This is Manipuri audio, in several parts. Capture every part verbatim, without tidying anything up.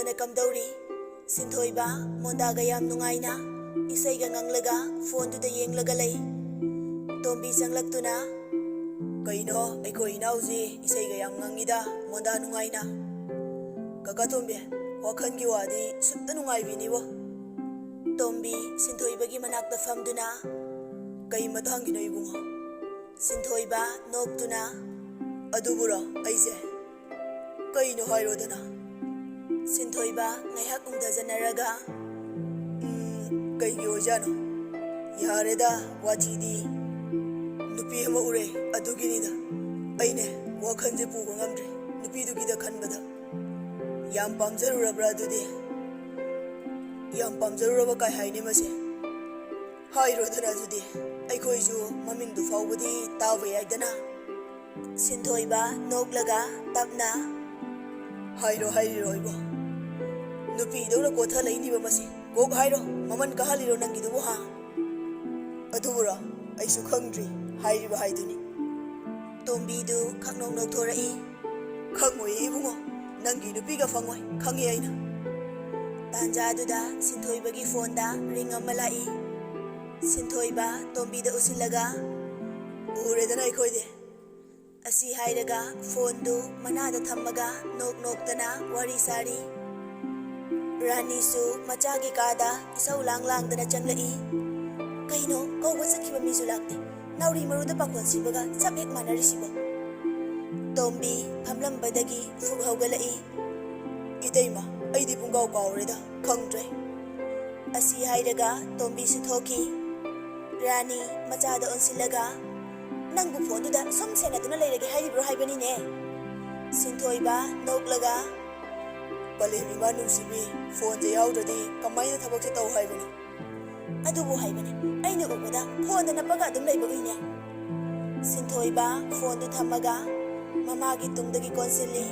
ꯀꯝꯗꯧꯔꯤ? ꯁꯤꯟꯊꯣꯏꯕ ꯃꯣꯟꯗꯥꯒ ꯌꯥꯝ ꯅꯨꯡꯉꯥꯏꯅ ꯏꯁꯩꯒ ꯉꯪꯂꯒ ꯐꯣꯟꯗꯨꯗ ꯌꯦꯡꯂꯒ ꯂꯩ꯫ ꯇꯣꯝꯕꯤ ꯆꯪꯂꯛꯇꯨꯅ, "ꯀꯩꯅꯣ, ꯑꯩꯈꯣꯏ ꯏꯅꯥꯎꯁꯤ ꯏꯁꯩꯒ ꯌꯥꯝ ꯉꯪꯉꯤꯗ, ꯃꯣꯟꯗꯥ ꯅꯨꯡꯉꯥꯏꯅ꯫ ꯀꯀꯥ ꯇꯣꯝꯕꯤ, ꯋꯥꯈꯜꯒꯤ ꯋꯥꯗꯤ ꯁꯨꯠꯇ ꯅꯨꯡꯉꯥꯏꯕꯤꯅꯤꯕꯣ꯫" ꯇꯣꯝꯕꯤ ꯁꯤꯟꯊꯣꯏꯕꯒꯤ ꯃꯅꯥꯛꯇ ꯐꯝꯗꯨꯅ, "ꯀꯩ ꯃꯇꯥꯡꯒꯤꯅꯣ ꯏꯕꯨꯡꯉꯣ?" ꯁꯤꯟꯊꯣꯏꯕ ꯅꯣꯛꯇꯨꯅ, "ꯑꯗꯨꯕꯨꯔꯣ ꯑꯩꯁꯦ? ꯀꯩꯅꯣ ꯍꯥꯏꯔꯣꯗꯅ?" ꯁꯤꯟꯊꯣꯏꯕ ꯉꯥꯏꯍꯥꯛ ꯎꯝꯊꯖꯅꯔꯒ, "ꯎꯝ, ꯀꯩꯒꯤ ꯑꯣꯏꯖꯥꯠꯅꯣ? ꯌꯥꯔꯦꯗ, ꯋꯥꯊꯤꯗꯤ꯫ ꯅꯨꯄꯤ ꯑꯃ ꯎꯔꯦ, ꯑꯗꯨꯒꯤꯅꯤꯗ꯫ ꯑꯩꯅꯦ, ꯋꯥꯈꯜꯁꯦ ꯄꯨꯕ ꯉꯝꯗ꯭ꯔꯦ ꯅꯨꯄꯤꯗꯨꯒꯤꯗ ꯈꯟꯕꯗ꯫ ꯌꯥꯝ ꯄꯥꯝꯖꯔꯨꯔꯕ꯭ꯔꯥ ꯑꯗꯨꯗꯤ? ꯌꯥꯝ ꯄꯥꯝꯖꯔꯨꯔꯕ ꯀꯥꯏ ꯍꯥꯏꯅꯤ ꯃꯁꯦ? ꯍꯥꯏꯔꯣꯗꯅ ꯑꯗꯨꯗꯤ, ꯑꯩꯈꯣꯏꯁꯨ ꯃꯃꯤꯡꯗꯨ ꯐꯥꯎꯕꯗꯤ ꯇꯥꯕ ꯌꯥꯏꯗꯅ꯫" ꯁꯤꯟꯊꯣꯏꯕ ꯅꯣꯛꯂꯒ ꯇꯞꯅ, "ꯍꯥꯏꯔꯣ ꯍꯥꯏꯔꯤꯔꯣ ꯏꯕꯣ? ꯅꯨꯄꯤꯗꯧꯅ ꯀꯣꯊ ꯂꯩꯅꯤꯕ ꯃꯁꯤ꯫ ꯀꯣꯛ ꯍꯥꯏꯔꯣ, ꯃꯃꯜ ꯀꯥꯍꯜꯂꯤꯔꯣ ꯅꯪꯒꯤꯗꯨꯕꯨ, ꯍꯥ?" "ꯑꯗꯨꯕꯨꯔꯣ? ꯑꯩꯁꯨ ꯈꯪꯗ꯭ꯔꯤ, ꯍꯥꯏꯔꯤꯕ ꯍꯥꯏꯗꯨꯅꯤ꯫" ꯇꯣꯝꯕꯤꯗꯨ ꯈꯛꯅꯣꯛ ꯅꯣꯛꯊꯣꯔꯛꯏ꯫ "ꯈꯪꯉꯣꯏꯌꯦ ꯏꯕꯨꯡꯉꯣ, ꯅꯪꯒꯤ ꯅꯨꯄꯤꯒ ꯐꯪꯉꯣꯏ, ꯈꯪꯉꯦ ꯑꯩꯅ꯫" ꯇꯥꯟꯖꯥꯗꯨꯗ ꯁꯤꯟꯊꯣꯏꯕꯒꯤ ꯐꯣꯟꯗ ꯔꯤꯡ ꯑꯃ ꯂꯥꯛꯏ꯫ ꯁꯤꯟꯊꯣꯏꯕ ꯇꯣꯝꯕꯤꯗ ꯎꯁꯤꯜꯂꯒ, "ꯎꯔꯦꯗꯅ ꯑꯩꯈꯣꯏꯗꯤ꯫" ꯑꯁꯤ ꯍꯥꯏꯔꯒ ꯐꯣꯟꯗꯨ ꯃꯅꯥꯗ ꯊꯝꯃꯒ ꯅꯣꯛ ꯅꯣꯛꯇꯅ ꯋꯥꯔꯤ ꯁꯥꯔꯤ꯫ ꯔꯥꯅꯤꯁꯨ ꯃꯆꯥꯒꯤ ꯀꯥꯗ ꯏꯁꯧ ꯂꯥꯡ ꯂꯥꯡꯗꯅ ꯆꯪꯂꯛꯏ꯫ "ꯀꯩꯅꯣ, ꯀꯧꯕ ꯆꯠꯈꯤꯕ ꯃꯤꯁꯨ ꯂꯥꯛꯇꯦ꯫ ꯅꯥꯎꯔꯤ ꯃꯔꯨꯗ ꯄꯥꯈꯣꯟ ꯁꯤꯕꯒ ꯆꯞ ꯍꯦꯛ ꯃꯥꯟꯅꯔꯤꯁꯤꯕꯣ?" ꯇꯣꯝꯕꯤ ꯐꯝꯂꯝꯕꯗꯒꯤ ꯐꯨꯛ ꯍꯧꯒꯠꯂꯛꯏ꯫ "ꯏꯇꯩꯃ, ꯑꯩꯗꯤ ꯄꯨꯡꯀꯥꯎ ꯀꯥꯎꯔꯦꯗ, ꯈꯪꯗ꯭ꯔꯦ꯫" ꯑꯁꯤ ꯍꯥꯏꯔꯒ ꯇꯣꯝꯕꯤꯁꯨ ꯊꯣꯛꯈꯤ꯫ ꯔꯥꯅꯤ ꯃꯆꯥꯗ ꯑꯣꯟꯁꯤꯜꯂꯒ, "ꯅꯪꯕꯨ ꯐꯣꯟꯗꯨꯗ ꯁꯨꯝ ꯁꯦꯟꯅꯗꯨꯅ ꯂꯩꯔꯒꯦ ꯍꯥꯏꯔꯤꯕ꯭ꯔꯣ ꯍꯥꯏꯕꯅꯤꯅꯦ?" ꯁꯤꯟꯊꯣꯏꯕ ꯅꯣꯛꯂꯒ, "ꯄꯂꯦꯝ ꯏꯃꯥ ꯅꯨꯡꯁꯤꯕꯤ, ꯐꯣꯟꯁꯦ ꯌꯥꯎꯗ꯭ꯔꯗꯤ ꯀꯃꯥꯏꯅ ꯊꯕꯛꯁꯦ ꯇꯧ ꯍꯥꯏꯕꯅꯣ?" "ꯑꯗꯨꯕꯨ ꯍꯥꯏꯕꯅꯦ, ꯑꯩꯅ ꯎꯕꯗ ꯐꯣꯟꯗ ꯅꯞꯄꯒ ꯑꯗꯨꯝ ꯂꯩꯕ ꯎꯏꯅꯦ꯫" ꯁꯤꯟꯊꯣꯏꯕ ꯐꯣꯟꯗꯨ ꯊꯝꯃꯒ ꯃꯃꯥꯒꯤ ꯇꯨꯡꯗꯒꯤ ꯀꯣꯟꯁꯤꯜꯂꯤ꯫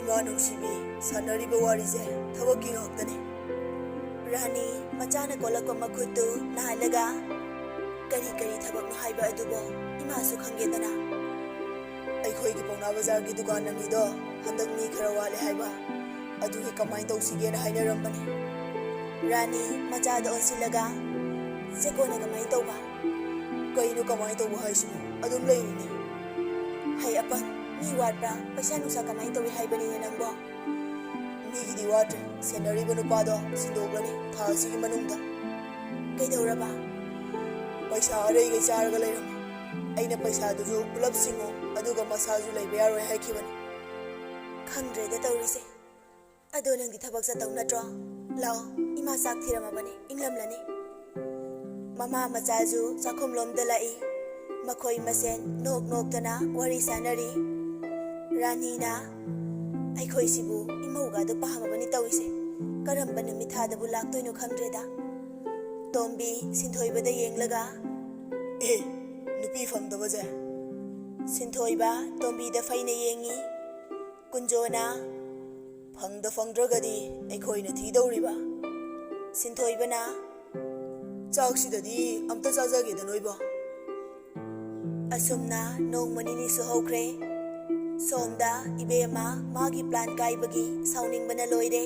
"ꯏꯃꯥ ꯅꯨꯡꯁꯤꯕꯤ, ꯁꯥꯟꯅꯔꯤꯕ ꯋꯥꯔꯤꯁꯦ ꯊꯕꯛꯀꯤ ꯉꯥꯛꯇꯅꯦ꯫" ꯔꯥꯅꯤ ꯃꯆꯥꯅ ꯀꯣꯜꯂꯛꯄ ꯃꯈꯨꯠꯇꯨ ꯅꯥꯍꯜꯂꯒ, "ꯀꯔꯤ ꯀꯔꯤ ꯊꯕꯛꯅꯣ ꯍꯥꯏꯕ ꯑꯗꯨꯕꯣ? ꯏꯃꯥꯁꯨ ꯈꯪꯒꯦꯗꯅ꯫" "ꯑꯩꯈꯣꯏꯒꯤ ꯄꯥꯎꯅꯥ ꯕꯖꯥꯔꯒꯤ ꯗꯨꯀꯥꯟ ꯑꯅꯤꯗꯣ ꯍꯟꯗꯛ ꯃꯤ ꯈꯔ ꯋꯥꯠꯂꯦ ꯍꯥꯏꯕ, ꯑꯗꯨꯒꯤ ꯀꯃꯥꯏꯅ ꯇꯧꯁꯤꯒꯦꯅ ꯍꯥꯏꯅꯔꯝꯕꯅꯤ꯫ ꯔꯥꯅꯤ ꯃꯆꯥꯗ ꯑꯣꯟꯁꯤꯜꯂꯒ, "ꯆꯦꯀꯣꯟꯅ ꯀꯃꯥꯏꯅ ꯇꯧꯕ?" "ꯀꯩꯅꯣ ꯀꯃꯥꯏꯅ ꯇꯧꯕ ꯍꯥꯏꯁꯤꯕꯨ? ꯑꯗꯨꯝ ꯂꯩꯔꯤꯅꯤ꯫" "ꯍꯩ ꯑꯄꯪ, ꯃꯤ ꯋꯥꯠꯄ꯭ꯔꯥ? ꯄꯩꯁꯥ ꯅꯨꯡꯁꯥ ꯀꯃꯥꯏꯅ ꯇꯧꯏ ꯍꯥꯏꯕꯅꯤꯅꯦ ꯅꯪꯕꯣ?" "ꯃꯤꯒꯤꯗꯤ ꯋꯥꯠꯇ꯭ꯔꯦ, ꯁꯦꯟꯅꯔꯤꯕ ꯅꯨꯄꯥꯗꯣ ꯁꯤꯟꯗꯣꯛꯂꯅꯤ ꯊꯥ ꯑꯁꯤꯒꯤ ꯃꯅꯨꯡꯗ꯫" "ꯀꯩꯗꯧꯔꯕ?" "ꯄꯩꯁꯥ ꯑꯔꯩꯒꯩ ꯆꯥꯔꯒ ꯂꯩꯔꯝꯃꯦ꯫ ꯑꯩꯅ ꯄꯩꯁꯥꯗꯨꯁꯨ ꯄꯨꯂꯞ ꯁꯤꯡꯉꯨ, ꯑꯗꯨꯒ ꯃꯁꯥꯁꯨ ꯂꯩꯕ ꯌꯥꯔꯣꯏ ꯍꯥꯏꯈꯤꯕꯅꯤ꯫" "ꯈꯪꯗ꯭ꯔꯦꯗ ꯇꯧꯔꯤꯁꯦ꯫ ꯑꯗꯣ ꯅꯪꯗꯤ ꯊꯕꯛ ꯆꯠꯇꯧ ꯅꯠꯇ꯭ꯔꯣ? ꯂꯥꯛꯑꯣ, ꯏꯃꯥ ꯆꯥꯛ ꯊꯤꯔꯝꯃꯕꯅꯤ, ꯏꯪꯂꯝꯂꯅꯤ꯫" ꯃꯃꯥ ꯃꯆꯥꯁꯨ ꯆꯥꯛꯈꯨꯝꯂꯣꯝꯗ ꯂꯥꯛꯏ꯫ ꯃꯈꯣꯏ ꯃꯁꯦꯟ ꯅꯣꯛ ꯅꯣꯛꯇꯅ ꯋꯥꯔꯤ ꯁꯥꯟꯅꯔꯤ꯫ ꯔꯥꯅꯤꯅ, "ꯑꯩꯈꯣꯏꯁꯤꯕꯨ ꯏꯃꯧꯒꯗꯣ ꯄꯥꯝꯃꯕꯅꯤ ꯇꯧꯔꯤꯁꯦ꯫ ꯀꯔꯝꯕ ꯅꯨꯃꯤꯠ ꯊꯥꯗꯕꯨ ꯂꯥꯛꯇꯣꯏꯅꯣ ꯈꯪꯗ꯭ꯔꯦꯗ꯫" ꯇꯣꯝꯕꯤ ꯁꯤꯟꯊꯣꯏꯕꯗ ꯌꯦꯡꯂꯒ, "ꯑꯦ, ꯅꯨꯄꯤ ꯐꯪꯗꯕꯁꯦ?" ꯁꯤꯟꯊꯣꯏꯕ ꯇꯣꯝꯕꯤꯗ ꯐꯩꯅ ꯌꯦꯡꯉꯤ꯫ ꯀꯨꯟꯖꯣꯅ, "ꯐꯪꯗ ꯐꯪꯗ꯭ꯔꯒꯗꯤ ꯑꯩꯈꯣꯏꯅ ꯊꯤꯗꯧꯔꯤꯕ꯫" ꯁꯤꯟꯊꯣꯏꯕꯅ, "ꯆꯥꯛꯁꯤꯗꯗꯤ ꯑꯝꯇ ꯆꯥꯖꯒꯦꯗ ꯅꯣꯏꯕꯣ꯫" ꯑꯁꯨꯝꯅ ꯅꯣꯡꯃ ꯅꯤꯅꯤꯁꯨ ꯍꯧꯈ꯭ꯔꯦ꯫ ꯁꯣꯝꯗ ꯏꯕꯦꯝꯃ ꯃꯥꯒꯤ ꯄ꯭ꯂꯥꯟ ꯀꯥꯏꯕꯒꯤ ꯁꯥꯎꯅꯤꯡꯕꯅ ꯂꯣꯏꯔꯦ꯫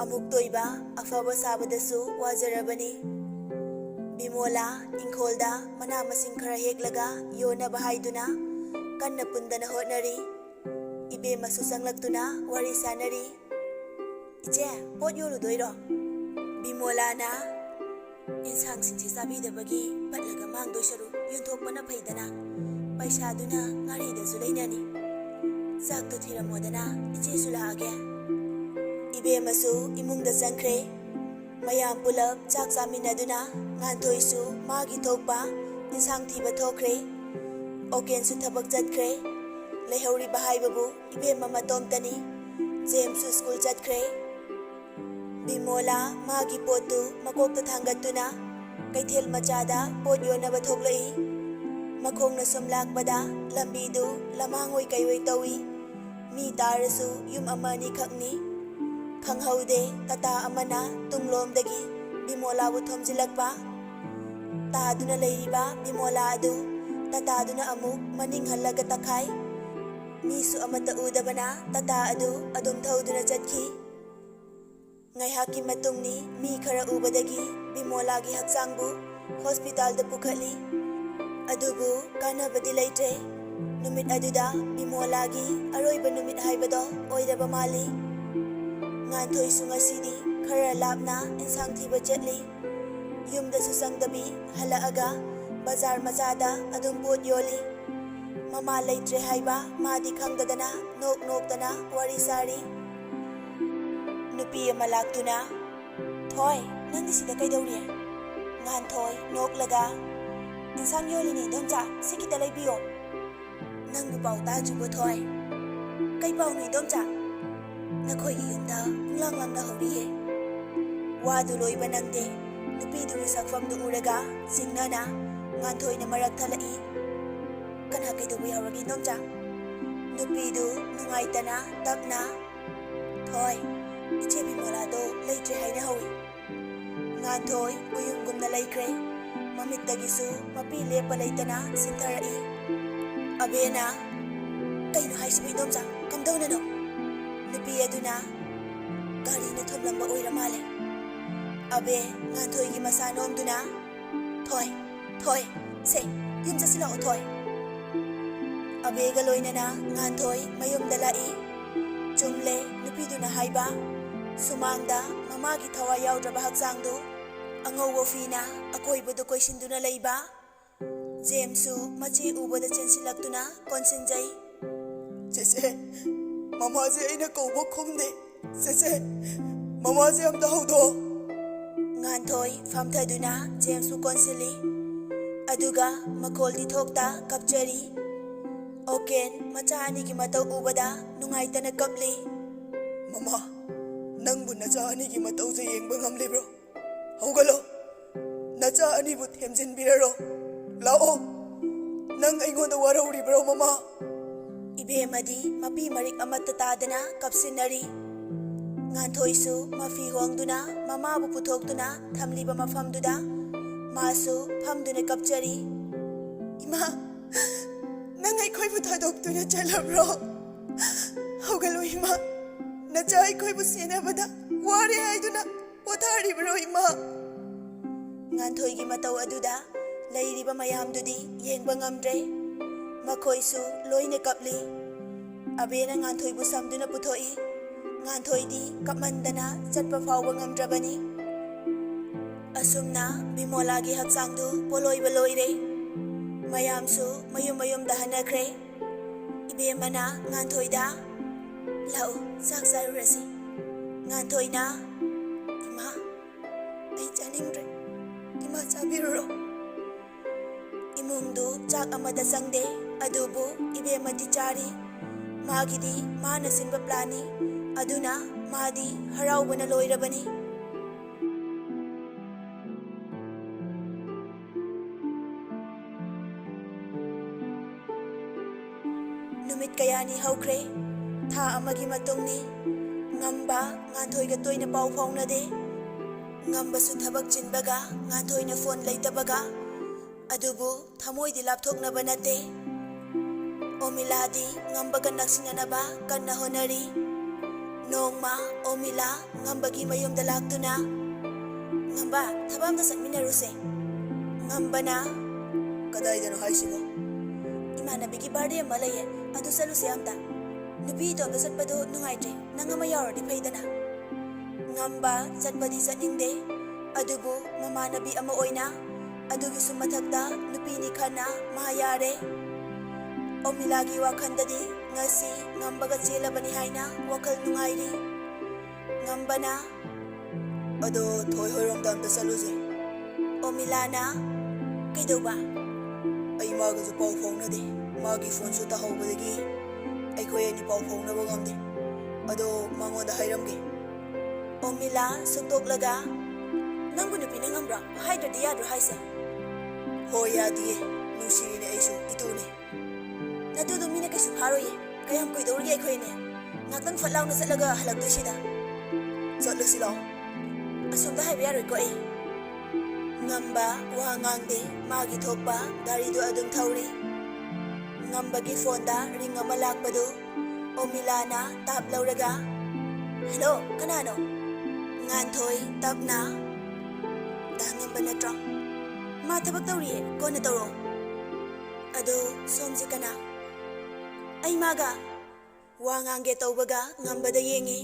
ꯑꯃꯨꯛ ꯇꯣꯏꯕ ꯑꯐꯕ ꯁꯥꯕꯗꯁꯨ ꯋꯥꯖꯔꯕꯅꯤ꯫ ꯕꯤꯃꯣꯂꯥ ꯏꯪꯈꯣꯜꯗ ꯃꯅꯥ ꯃꯁꯤꯡ ꯈꯔ ꯍꯦꯛꯂꯒ ꯌꯣꯟꯅꯕ ꯍꯥꯏꯗꯨꯅ ꯀꯟꯅ ꯄꯨꯟꯗꯅ ꯍꯣꯠꯅꯔꯤ꯫ ꯏꯕꯦꯝꯃꯁꯨ ꯆꯪꯂꯛꯇꯨꯅ ꯋꯥꯔꯤ ꯁꯥꯟꯅꯔꯤ꯫ "ꯏꯆꯦ, ꯄꯣꯠ ꯌꯣꯜꯂꯨꯗꯣꯏꯔꯣ?" ꯕꯤꯃꯣꯂꯥꯅ, "ꯏꯟꯁꯥꯡꯁꯤꯡꯁꯤ ꯆꯥꯕꯤꯗꯕꯒꯤ ꯄꯠꯂꯒ ꯃꯥꯡꯗꯣꯏ ꯁꯔꯨꯛ ꯌꯣꯟꯊꯣꯛꯄꯅ ꯐꯩꯗꯅ꯫ ꯄꯩꯁꯥꯗꯨꯅ ꯉꯥꯔꯤꯗꯁꯨ ꯂꯩꯅꯅꯤ꯫ ꯆꯥꯛꯇꯨ ꯊꯤꯔꯝꯃꯣꯗꯅ, ꯏꯆꯦꯁꯨ ꯂꯥꯛꯑꯒꯦ꯫" ꯏꯕꯦꯝꯃꯁꯨ ꯏꯃꯨꯡꯗ ꯆꯪꯈ꯭ꯔꯦ꯫ ꯃꯌꯥꯝ ꯄꯨꯂꯞ ꯆꯥꯛ ꯆꯥꯃꯤꯟꯅꯗꯨꯅ ꯉꯥꯟꯊꯣꯏꯁꯨ ꯃꯥꯒꯤ ꯊꯣꯛꯄ ꯏꯟꯁꯥꯡ ꯊꯤꯕ ꯊꯣꯛꯈ꯭ꯔꯦ꯫ ꯑꯣꯀꯦꯟꯁꯨ ꯊꯕꯛ ꯆꯠꯈ꯭ꯔꯦ꯫ ꯂꯩꯍꯧꯔꯤꯕ ꯍꯥꯏꯕꯕꯨ ꯏꯕꯦꯝꯃ ꯃꯇꯣꯝꯇꯅꯤ꯫ ꯖꯦꯝꯁꯁꯨ ꯁ꯭ꯀꯨꯜ ꯆꯠꯈ꯭ꯔꯦ꯫ ꯕꯤꯃꯣꯂꯥ ꯃꯥꯒꯤ ꯄꯣꯠꯇꯨ ꯃꯀꯣꯛꯇ ꯊꯥꯡꯒꯠꯇꯨꯅ ꯀꯩꯊꯦꯜ ꯃꯆꯥꯗ ꯄꯣꯠ ꯌꯣꯟꯅꯕ ꯊꯣꯛꯂꯛꯏ꯫ ꯃꯈꯣꯡꯅ ꯁꯨꯝ ꯂꯥꯛꯄꯗ ꯂꯝꯕꯤꯗꯨ ꯂꯃꯥꯡ ꯑꯣꯏ ꯀꯩꯑꯣꯏ ꯇꯧꯏ꯫ ꯃꯤ ꯇꯥꯔꯁꯨ ꯌꯨꯝ ꯑꯃ ꯑꯅꯤꯈꯛꯅꯤ꯫ ꯈꯪꯍꯧꯗꯦ, ꯇꯥꯇꯥ ꯑꯃꯅ ꯇꯨꯡꯂꯣꯝꯗꯒꯤ ꯕꯤꯃꯣꯂꯥꯕꯨ ꯊꯣꯝꯖꯤꯜꯂꯛꯄ꯫ ꯇꯥꯗꯨꯅ ꯂꯩꯔꯤꯕ ꯕꯤꯃꯣꯂꯥ ꯑꯗꯨ ꯇꯥꯇꯥꯗꯨꯅ ꯑꯃꯨꯛ ꯃꯅꯤꯡ ꯍꯜꯂꯒ ꯇꯛꯈꯥꯏ꯫ ꯃꯤꯁꯨ ꯑꯃꯠꯇ ꯎꯗꯕꯅ ꯇꯥꯇꯥ ꯑꯗꯨ ꯑꯗꯨꯝ ꯊꯧꯗꯨꯅ ꯆꯠꯈꯤ꯫ ꯉꯥꯏꯍꯥꯛꯀꯤ ꯃꯇꯨꯡꯅꯤ ꯃꯤ ꯈꯔ ꯎꯕꯗꯒꯤ ꯕꯤꯃꯣꯂꯥꯒꯤ ꯍꯛꯆꯥꯡꯕꯨ ꯍꯣꯁꯄꯤꯇꯥꯜꯗ ꯄꯨꯈꯠꯂꯤ꯫ ꯑꯗꯨꯕꯨ ꯀꯥꯟꯅꯕꯗꯤ ꯂꯩꯇ꯭ꯔꯦ꯫ ꯅꯨꯃꯤꯠ ꯑꯗꯨꯗ ꯕꯤꯃꯣꯂꯥꯒꯤ ꯑꯔꯣꯏꯕ ꯅꯨꯃꯤꯠ ꯍꯥꯏꯕꯗꯣ ꯑꯣꯏꯔꯕ ꯃꯥꯜꯂꯤ꯫ ꯉꯥꯟꯊꯣꯏꯁꯨ ꯉꯁꯤꯗꯤ ꯈꯔ ꯂꯥꯞꯅ ꯏꯟꯁꯥꯡ ꯊꯤꯕ ꯆꯠꯂꯤ꯫ ꯌꯨꯝꯗꯁꯨ ꯆꯪꯗꯕꯤ ꯍꯜꯂꯛꯑꯒ ꯕꯖꯥꯔ ꯃꯆꯥꯗ ꯑꯗꯨꯝ ꯄꯣꯠ ꯌꯣꯜꯂꯤ꯫ ꯃꯃꯥ ꯂꯩꯇ꯭ꯔꯦ ꯍꯥꯏꯕ ꯃꯥꯗꯤ ꯈꯪꯗꯗꯅ ꯅꯣꯛ ꯅꯣꯛꯇꯅ ꯋꯥꯔꯤ ꯁꯥꯔꯤ꯫ ꯅꯨꯄꯤ ꯑꯃ ꯂꯥꯛꯇꯨꯅ, "ꯊꯣꯏ, ꯅꯪꯗꯤ ꯁꯤꯗ ꯀꯩꯗꯧꯔꯤ?" ꯉꯥꯟꯊꯣꯏ ꯅꯣꯛꯂꯒ, "ꯏꯟꯁꯥꯡ ꯌꯣꯜꯂꯤꯅꯦ ꯏꯟꯗꯣꯝꯆꯥ, ꯁꯤ ꯈꯤꯇ ꯂꯩꯕꯤꯌꯣ꯫" "ꯅꯪꯕꯨ ꯄꯥꯎ ꯇꯥꯗ꯭ꯔꯤꯕꯣ ꯊꯣꯏ?" "ꯀꯩ ꯄꯥꯎꯅꯣ ꯏꯟꯗꯣꯝꯆꯥ?" "ꯅꯈꯣꯏꯒꯤ ꯌꯨꯝꯗ ꯄꯨꯡꯂꯥꯡ ꯂꯥꯡꯅ ꯍꯧꯔꯤꯌꯦ꯫" ꯋꯥꯗꯨ ꯂꯣꯏꯕ ꯅꯪꯗꯦ꯫ ꯅꯨꯄꯤꯗꯨꯒꯤ ꯁꯛꯐꯝꯗꯨ ꯎꯔꯒ ꯆꯤꯡꯅꯅ ꯉꯥꯟꯊꯣꯏꯅ ꯃꯔꯛ ꯊꯠꯂꯛꯏ꯫ "ꯀꯅꯥ ꯀꯩꯗꯧꯕ ꯌꯥꯎꯔꯒꯦ ꯏꯟꯗꯣꯝꯆꯥ?" ꯅꯨꯄꯤꯗꯨ ꯅꯨꯡꯉꯥꯏꯇꯅ ꯇꯞꯅ, "ꯊꯣꯏ, ꯏꯆꯦ ꯕꯤꯃꯣꯂꯥꯗꯣ ꯂꯩꯇ꯭ꯔꯦ ꯍꯥꯏꯅ ꯍꯧꯏ꯫" ꯉꯥꯟꯊꯣꯏ ꯎꯌꯨꯡꯒꯨꯝꯅ ꯂꯩꯈ꯭ꯔꯦ꯫ ꯃꯃꯤꯠꯇꯒꯤꯁꯨ ꯃꯄꯤ ꯂꯦꯞꯄ ꯂꯩꯇꯅ ꯁꯤꯟꯊꯔꯛꯏ꯫ ꯑꯕꯦꯅ, "ꯀꯩꯅꯣ ꯍꯥꯏꯁꯤꯕꯨ ꯏꯟꯗꯣꯝꯆꯥ? ꯀꯝꯗꯧꯅꯅꯣ?" ꯅꯨꯄꯤ ꯑꯗꯨꯅ, "ꯒꯥꯔꯤꯅ ꯊꯣꯝꯂꯝꯕ ꯑꯣꯏꯔ ꯃꯥꯜꯂꯦ꯫" ꯑꯕꯦ ꯉꯥꯟꯊꯣꯏꯒꯤ ꯃꯁꯥ ꯅꯣꯝꯗꯨꯅ, "ꯊꯣꯏ, ꯊꯣꯏ, ꯁꯦ, ꯌꯨꯝ ꯆꯠꯁꯤꯜꯂꯛꯑꯣ ꯊꯣꯏ꯫" ꯑꯕꯦꯒ ꯂꯣꯏꯅꯅ ꯉꯥꯟꯊꯣꯏ ꯃꯌꯨꯝꯗ ꯂꯥꯛꯏ꯫ ꯆꯨꯝꯂꯦ ꯅꯨꯄꯤꯗꯨꯅ ꯍꯥꯏꯕ, ꯁꯨꯃꯥꯡꯗ ꯃꯃꯥꯒꯤ ꯊꯋꯥꯏ ꯌꯥꯎꯗ꯭ꯔꯕ ꯍꯛꯆꯥꯡꯗꯨ ꯑꯉꯧꯕ ꯐꯤꯅ ꯑꯀꯣꯏꯕꯗꯨ ꯀꯣꯏꯁꯤꯟꯗꯨꯅ ꯂꯩꯕ꯫ ꯖꯦꯝꯁꯁꯨ ꯃꯆꯦ ꯎꯕꯗ ꯆꯦꯟꯁꯤꯜꯂꯛꯇꯨꯅ ꯀꯣꯟꯁꯤꯟꯖꯩ꯫ "ꯆꯦꯆꯦ, ꯃꯃꯥꯁꯦ ꯑꯩꯅ ꯀꯧꯕ ꯈꯨꯝꯗꯦ꯫ ꯆꯦꯆꯦ, ꯃꯃꯥꯁꯦ ꯑꯝꯇ ꯍꯧꯗꯣꯛꯑꯣ꯫" ꯉꯥꯟꯊꯣꯏ ꯐꯝꯊꯗꯨꯅ ꯖꯦꯝꯁꯄꯨ ꯀꯣꯟꯁꯤꯜꯂꯤ꯫ ꯑꯗꯨꯒ ꯃꯈꯣꯜꯗꯤ ꯊꯣꯛꯇ ꯀꯞꯆꯔꯤ꯫ ꯑꯣꯀꯦꯟ ꯃꯆꯥ ꯑꯅꯤꯒꯤ ꯃꯇꯧ ꯎꯕꯗ ꯅꯨꯡꯉꯥꯏꯇꯅ ꯀꯞꯂꯤ꯫ "ꯃꯃꯥ, ꯅꯪꯕꯨ ꯅꯆꯥ ꯑꯅꯤꯒꯤ ꯃꯇꯧꯁꯦ ꯌꯦꯡꯕ ꯉꯝꯂꯤꯕ꯭ꯔꯣ? ꯍꯧꯒꯠꯂꯣ꯫ ꯅꯆꯥ ꯑꯅꯤꯕꯨ ꯊꯦꯝꯖꯤꯟꯕꯤꯔꯔꯣ꯫ ꯂꯥꯛꯑꯣ꯫ ꯅꯪ ꯑꯩꯉꯣꯟꯗ ꯋꯥꯔꯧꯔꯤꯕ꯭ꯔꯣ, ꯃꯃꯥ?" ꯏꯕꯦꯝꯃꯗꯤ ꯃꯄꯤ ꯃꯔꯤꯛ ꯑꯃꯠꯇ ꯇꯥꯗꯅ ꯀꯞꯁꯤꯟꯅꯔꯤ꯫ ꯉꯥꯟꯊꯣꯏꯁꯨ ꯃꯐꯤ ꯍꯣꯡꯗꯨꯅ ꯃꯃꯥꯕꯨ ꯄꯨꯊꯣꯛꯇꯨꯅ ꯊꯝꯂꯤꯕ ꯃꯐꯝꯗꯨꯗ ꯃꯥꯁꯨ ꯐꯝꯗꯨꯅ ꯀꯞꯆꯔꯤ꯫ "ꯏꯃꯥ, ꯅꯪ ꯑꯩꯈꯣꯏꯕꯨ ꯊꯥꯗꯣꯛꯇꯨꯅ ꯆꯠꯂꯕ꯭ꯔꯣ? ꯍꯧꯒꯠꯂꯣ ꯏꯃꯥ, ꯅꯆꯥ ꯑꯩꯈꯣꯏꯕꯨ ꯁꯦꯟꯅꯕꯗ ꯋꯥꯔꯦ ꯍꯥꯏꯗꯨꯅ ꯄꯣꯊꯥꯔꯤꯕ꯭ꯔꯣ ꯏꯃꯥ? ꯉꯥꯟꯊꯣꯏꯒꯤ ꯃꯇꯧ ꯑꯗꯨꯗ ꯂꯩꯔꯤꯕ ꯃꯌꯥꯝꯗꯨꯗꯤ ꯌꯦꯡꯕ ꯉꯝꯗ꯭ꯔꯦ꯫ ꯃꯈꯣꯏꯁꯨ ꯂꯣꯏꯅ ꯀꯞꯂꯤ꯫ ꯑꯕꯦꯅ ꯉꯥꯟꯊꯣꯏꯕꯨ ꯁꯝꯗꯨꯅ ꯄꯨꯊꯣꯛꯏ꯫ ꯉꯥꯟꯊꯣꯏꯗꯤ ꯀꯞꯃꯟꯗꯅ ꯆꯠꯄ ꯐꯥꯎꯕ ꯉꯝꯗ꯭ꯔꯕꯅꯤ꯫ ꯑꯁꯨꯝꯅ ꯕꯤꯃꯣꯂꯥꯒꯤ ꯍꯛꯆꯥꯡꯗꯨ ꯄꯣꯂꯣꯏꯕ ꯂꯣꯏꯔꯦ꯫ ꯃꯌꯥꯝꯁꯨ ꯃꯌꯨꯝ ꯃꯌꯨꯝꯗ ꯍꯟꯅꯈ꯭ꯔꯦ꯫ ꯏꯕꯦꯝꯃꯅ ꯉꯥꯟꯊꯣꯏꯗ, "ꯂꯥꯛꯎ, ꯆꯥꯛ ꯆꯥꯔꯨꯔꯁꯤ꯫" ꯉꯥꯟꯊꯣꯏꯅ, "ꯏꯃꯥ, ꯑꯩ ꯆꯥꯅꯤꯡꯗ꯭ꯔꯦ꯫ ꯏꯃꯥ ꯆꯥꯕꯤꯔꯨꯔꯣ꯫" ꯏꯃꯨꯡꯗꯨ ꯆꯥꯛ ꯑꯃꯠꯇ ꯆꯪꯗꯦ, ꯑꯗꯨꯕꯨ ꯏꯕꯦꯝꯃꯗꯤ ꯆꯥꯔꯤ꯫ ꯃꯥꯒꯤꯗꯤ ꯃꯥꯅ ꯁꯤꯟꯕ ꯄ꯭ꯂꯥꯟꯅꯤ, ꯑꯗꯨꯅ ꯃꯥꯗꯤ ꯍꯔꯥꯎꯕꯅ ꯂꯣꯏꯔꯕꯅꯤ꯫ ꯅꯨꯃꯤꯠ ꯀꯌꯥꯅꯤ ꯍꯧꯈ꯭ꯔꯦ꯫ ꯊꯥ ꯑꯃꯒꯤ ꯃꯇꯨꯡꯅꯤ꯫ ꯉꯝꯕ ꯉꯥꯟꯊꯣꯏꯒ ꯇꯣꯏꯅ ꯄꯥꯎ ꯐꯥꯎꯅꯗꯦ꯫ ꯉꯝꯕꯁꯨ ꯊꯕꯛ ꯆꯤꯟꯕꯒ ꯉꯥꯟꯊꯣꯏꯅ ꯐꯣꯟ ꯂꯩꯇꯕꯒ꯫ ꯑꯗꯨꯕꯨ ꯊꯃꯣꯏꯗꯤ ꯂꯥꯞꯊꯣꯛꯅꯕ ꯅꯠꯇꯦ꯫ ꯑꯣꯃꯤꯂꯥꯗꯤ ꯉꯝꯕꯒ ꯅꯛꯁꯤꯟꯅꯅꯕ ꯀꯟꯅ ꯍꯣꯠꯅꯔꯤ꯫ ꯅꯣꯡꯃ ꯑꯣꯃꯤꯂꯥ ꯉꯝꯕꯒꯤ ꯃꯌꯨꯝꯗ ꯂꯥꯛꯇꯨꯅ, "ꯉꯝꯕ, ꯊꯕꯛ ꯑꯝꯇ ꯆꯠꯃꯤꯟꯅꯔꯨꯁꯦ꯫" ꯉꯝꯕꯅ, "ꯀꯗꯥꯏꯗꯅꯣ ꯍꯥꯏꯁꯤꯕꯣ?" "ꯏꯃꯥꯟꯅꯕꯤꯒꯤ ꯕꯥꯔꯗꯦ ꯑꯃ ꯂꯩꯌꯦ, ꯑꯗꯨ ꯆꯠꯂꯨꯁꯦ ꯑꯝꯇ꯫ ꯅꯨꯄꯤ ꯏꯇꯣꯝꯇ ꯆꯠꯄꯗꯣ ꯅꯨꯡꯉꯥꯏꯇ꯭ꯔꯦ, ꯅꯪ ꯑꯃ ꯌꯥꯎꯔꯗꯤ ꯐꯩꯗꯅ꯫" ꯉꯝꯕ ꯆꯠꯄꯗꯤ ꯆꯠꯅꯤꯡꯗꯦ, ꯑꯗꯨꯕꯨ ꯃꯃꯥꯟꯅꯕꯤ ꯑꯃ ꯑꯣꯏꯅ, ꯑꯗꯨꯒꯤꯁꯨ ꯃꯊꯛꯇ ꯅꯨꯄꯤꯅꯤ ꯈꯟꯅ ꯃꯥ ꯌꯥꯔꯦ꯫ ꯑꯣꯃꯤꯂꯥꯒꯤ ꯋꯥꯈꯜꯗꯗꯤ ꯉꯁꯤ ꯉꯝꯕꯒ ꯆꯦꯜꯂꯕꯅꯤ ꯍꯥꯏꯅ ꯋꯥꯈꯜ ꯅꯨꯡꯉꯥꯏꯔꯤ꯫ ꯉꯝꯕꯅ, "ꯑꯗꯣ ꯊꯣꯏ ꯍꯣꯏꯔꯣꯝꯗ ꯑꯝꯇ ꯆꯠꯂꯨꯁꯦ꯫" ꯑꯣꯃꯤꯂꯥꯅ, "ꯀꯩꯗꯧꯕ?" "ꯑꯩ ꯃꯥꯒꯁꯨ ꯄꯥꯎ ꯐꯥꯎꯅꯗꯦ꯫ ꯃꯥꯒꯤ ꯐꯣꯟꯁꯨ ꯇꯥꯍꯧꯕꯗꯒꯤ ꯑꯩꯈꯣꯏ ꯑꯅꯤ ꯄꯥꯎ ꯐꯥꯎꯅꯕ ꯉꯝꯗꯦ꯫ ꯑꯗꯣ ꯃꯉꯣꯟꯗ ꯍꯥꯏꯔꯝꯒꯦ꯫" ꯑꯣꯃꯤꯂꯥ ꯁꯨꯛꯇꯣꯛꯂꯒ, "ꯅꯪꯕꯨ ꯅꯨꯄꯤꯅ ꯉꯝꯕ꯭ꯔꯣ? ꯍꯥꯏꯗ꯭ꯔꯗꯤ ꯌꯥꯗ꯭ꯔꯣ ꯍꯥꯏꯁꯦ?" "ꯍꯣꯏ, ꯌꯥꯗꯤꯌꯦ꯫ ꯅꯨꯡꯁꯤꯔꯤꯅꯦ ꯑꯩꯁꯨ, ꯏꯇꯨꯅꯦ꯫" "ꯅꯇꯨꯗꯣ ꯃꯤꯅ ꯀꯩꯁꯨ ꯐꯥꯔꯣꯏꯌꯦ꯫ ꯀꯌꯥꯝ ꯀꯨꯏꯗꯧꯔꯤꯒꯦ ꯑꯩꯈꯣꯏ ꯑꯅꯤ? ꯉꯥꯛꯇꯪ ꯐꯠ ꯂꯥꯎꯅ ꯆꯠꯂꯒ ꯍꯜꯂꯛꯇꯣꯏꯁꯤꯗ꯫" "ꯆꯠꯂꯁꯤ ꯂꯥꯎ꯫" "ꯑꯁꯣꯝꯗ ꯍꯥꯏꯕ ꯌꯥꯔꯣꯏꯀꯣ ꯑꯩ꯫" ꯉꯝꯕ ꯋꯥ ꯉꯥꯡꯗꯦ, ꯃꯥꯒꯤ ꯊꯣꯛꯄ ꯒꯥꯔꯤꯗꯨ ꯑꯗꯨꯝ ꯊꯧꯔꯤ꯫ ꯉꯝꯕꯒꯤ ꯐꯣꯟꯗ ꯔꯤꯡ ꯑꯃ ꯂꯥꯛꯄꯗꯨ ꯑꯣꯃꯤꯂꯥꯅ ꯇꯥꯞ ꯂꯧꯔꯒ, "ꯍꯦꯜꯂꯣ, ꯀꯅꯥꯅꯣ?" ꯉꯥꯟꯊꯣꯏ ꯇꯞꯅ, "ꯗꯥ ꯉꯝꯕ ꯅꯠꯇ꯭ꯔꯣ? ꯃꯥ ꯊꯕꯛ ꯇꯧꯔꯤꯌꯦ, ꯀꯣꯟꯅ ꯇꯧꯔꯣ꯫ ꯑꯗꯣ ꯁꯣꯝꯁꯦ ꯀꯅꯥ?" "ꯑꯩ ꯃꯥꯒ ꯋꯥ ꯉꯥꯡꯒꯦ ꯇꯧꯕꯒ ꯉꯝꯕꯗ ꯌꯦꯡꯉꯤ꯫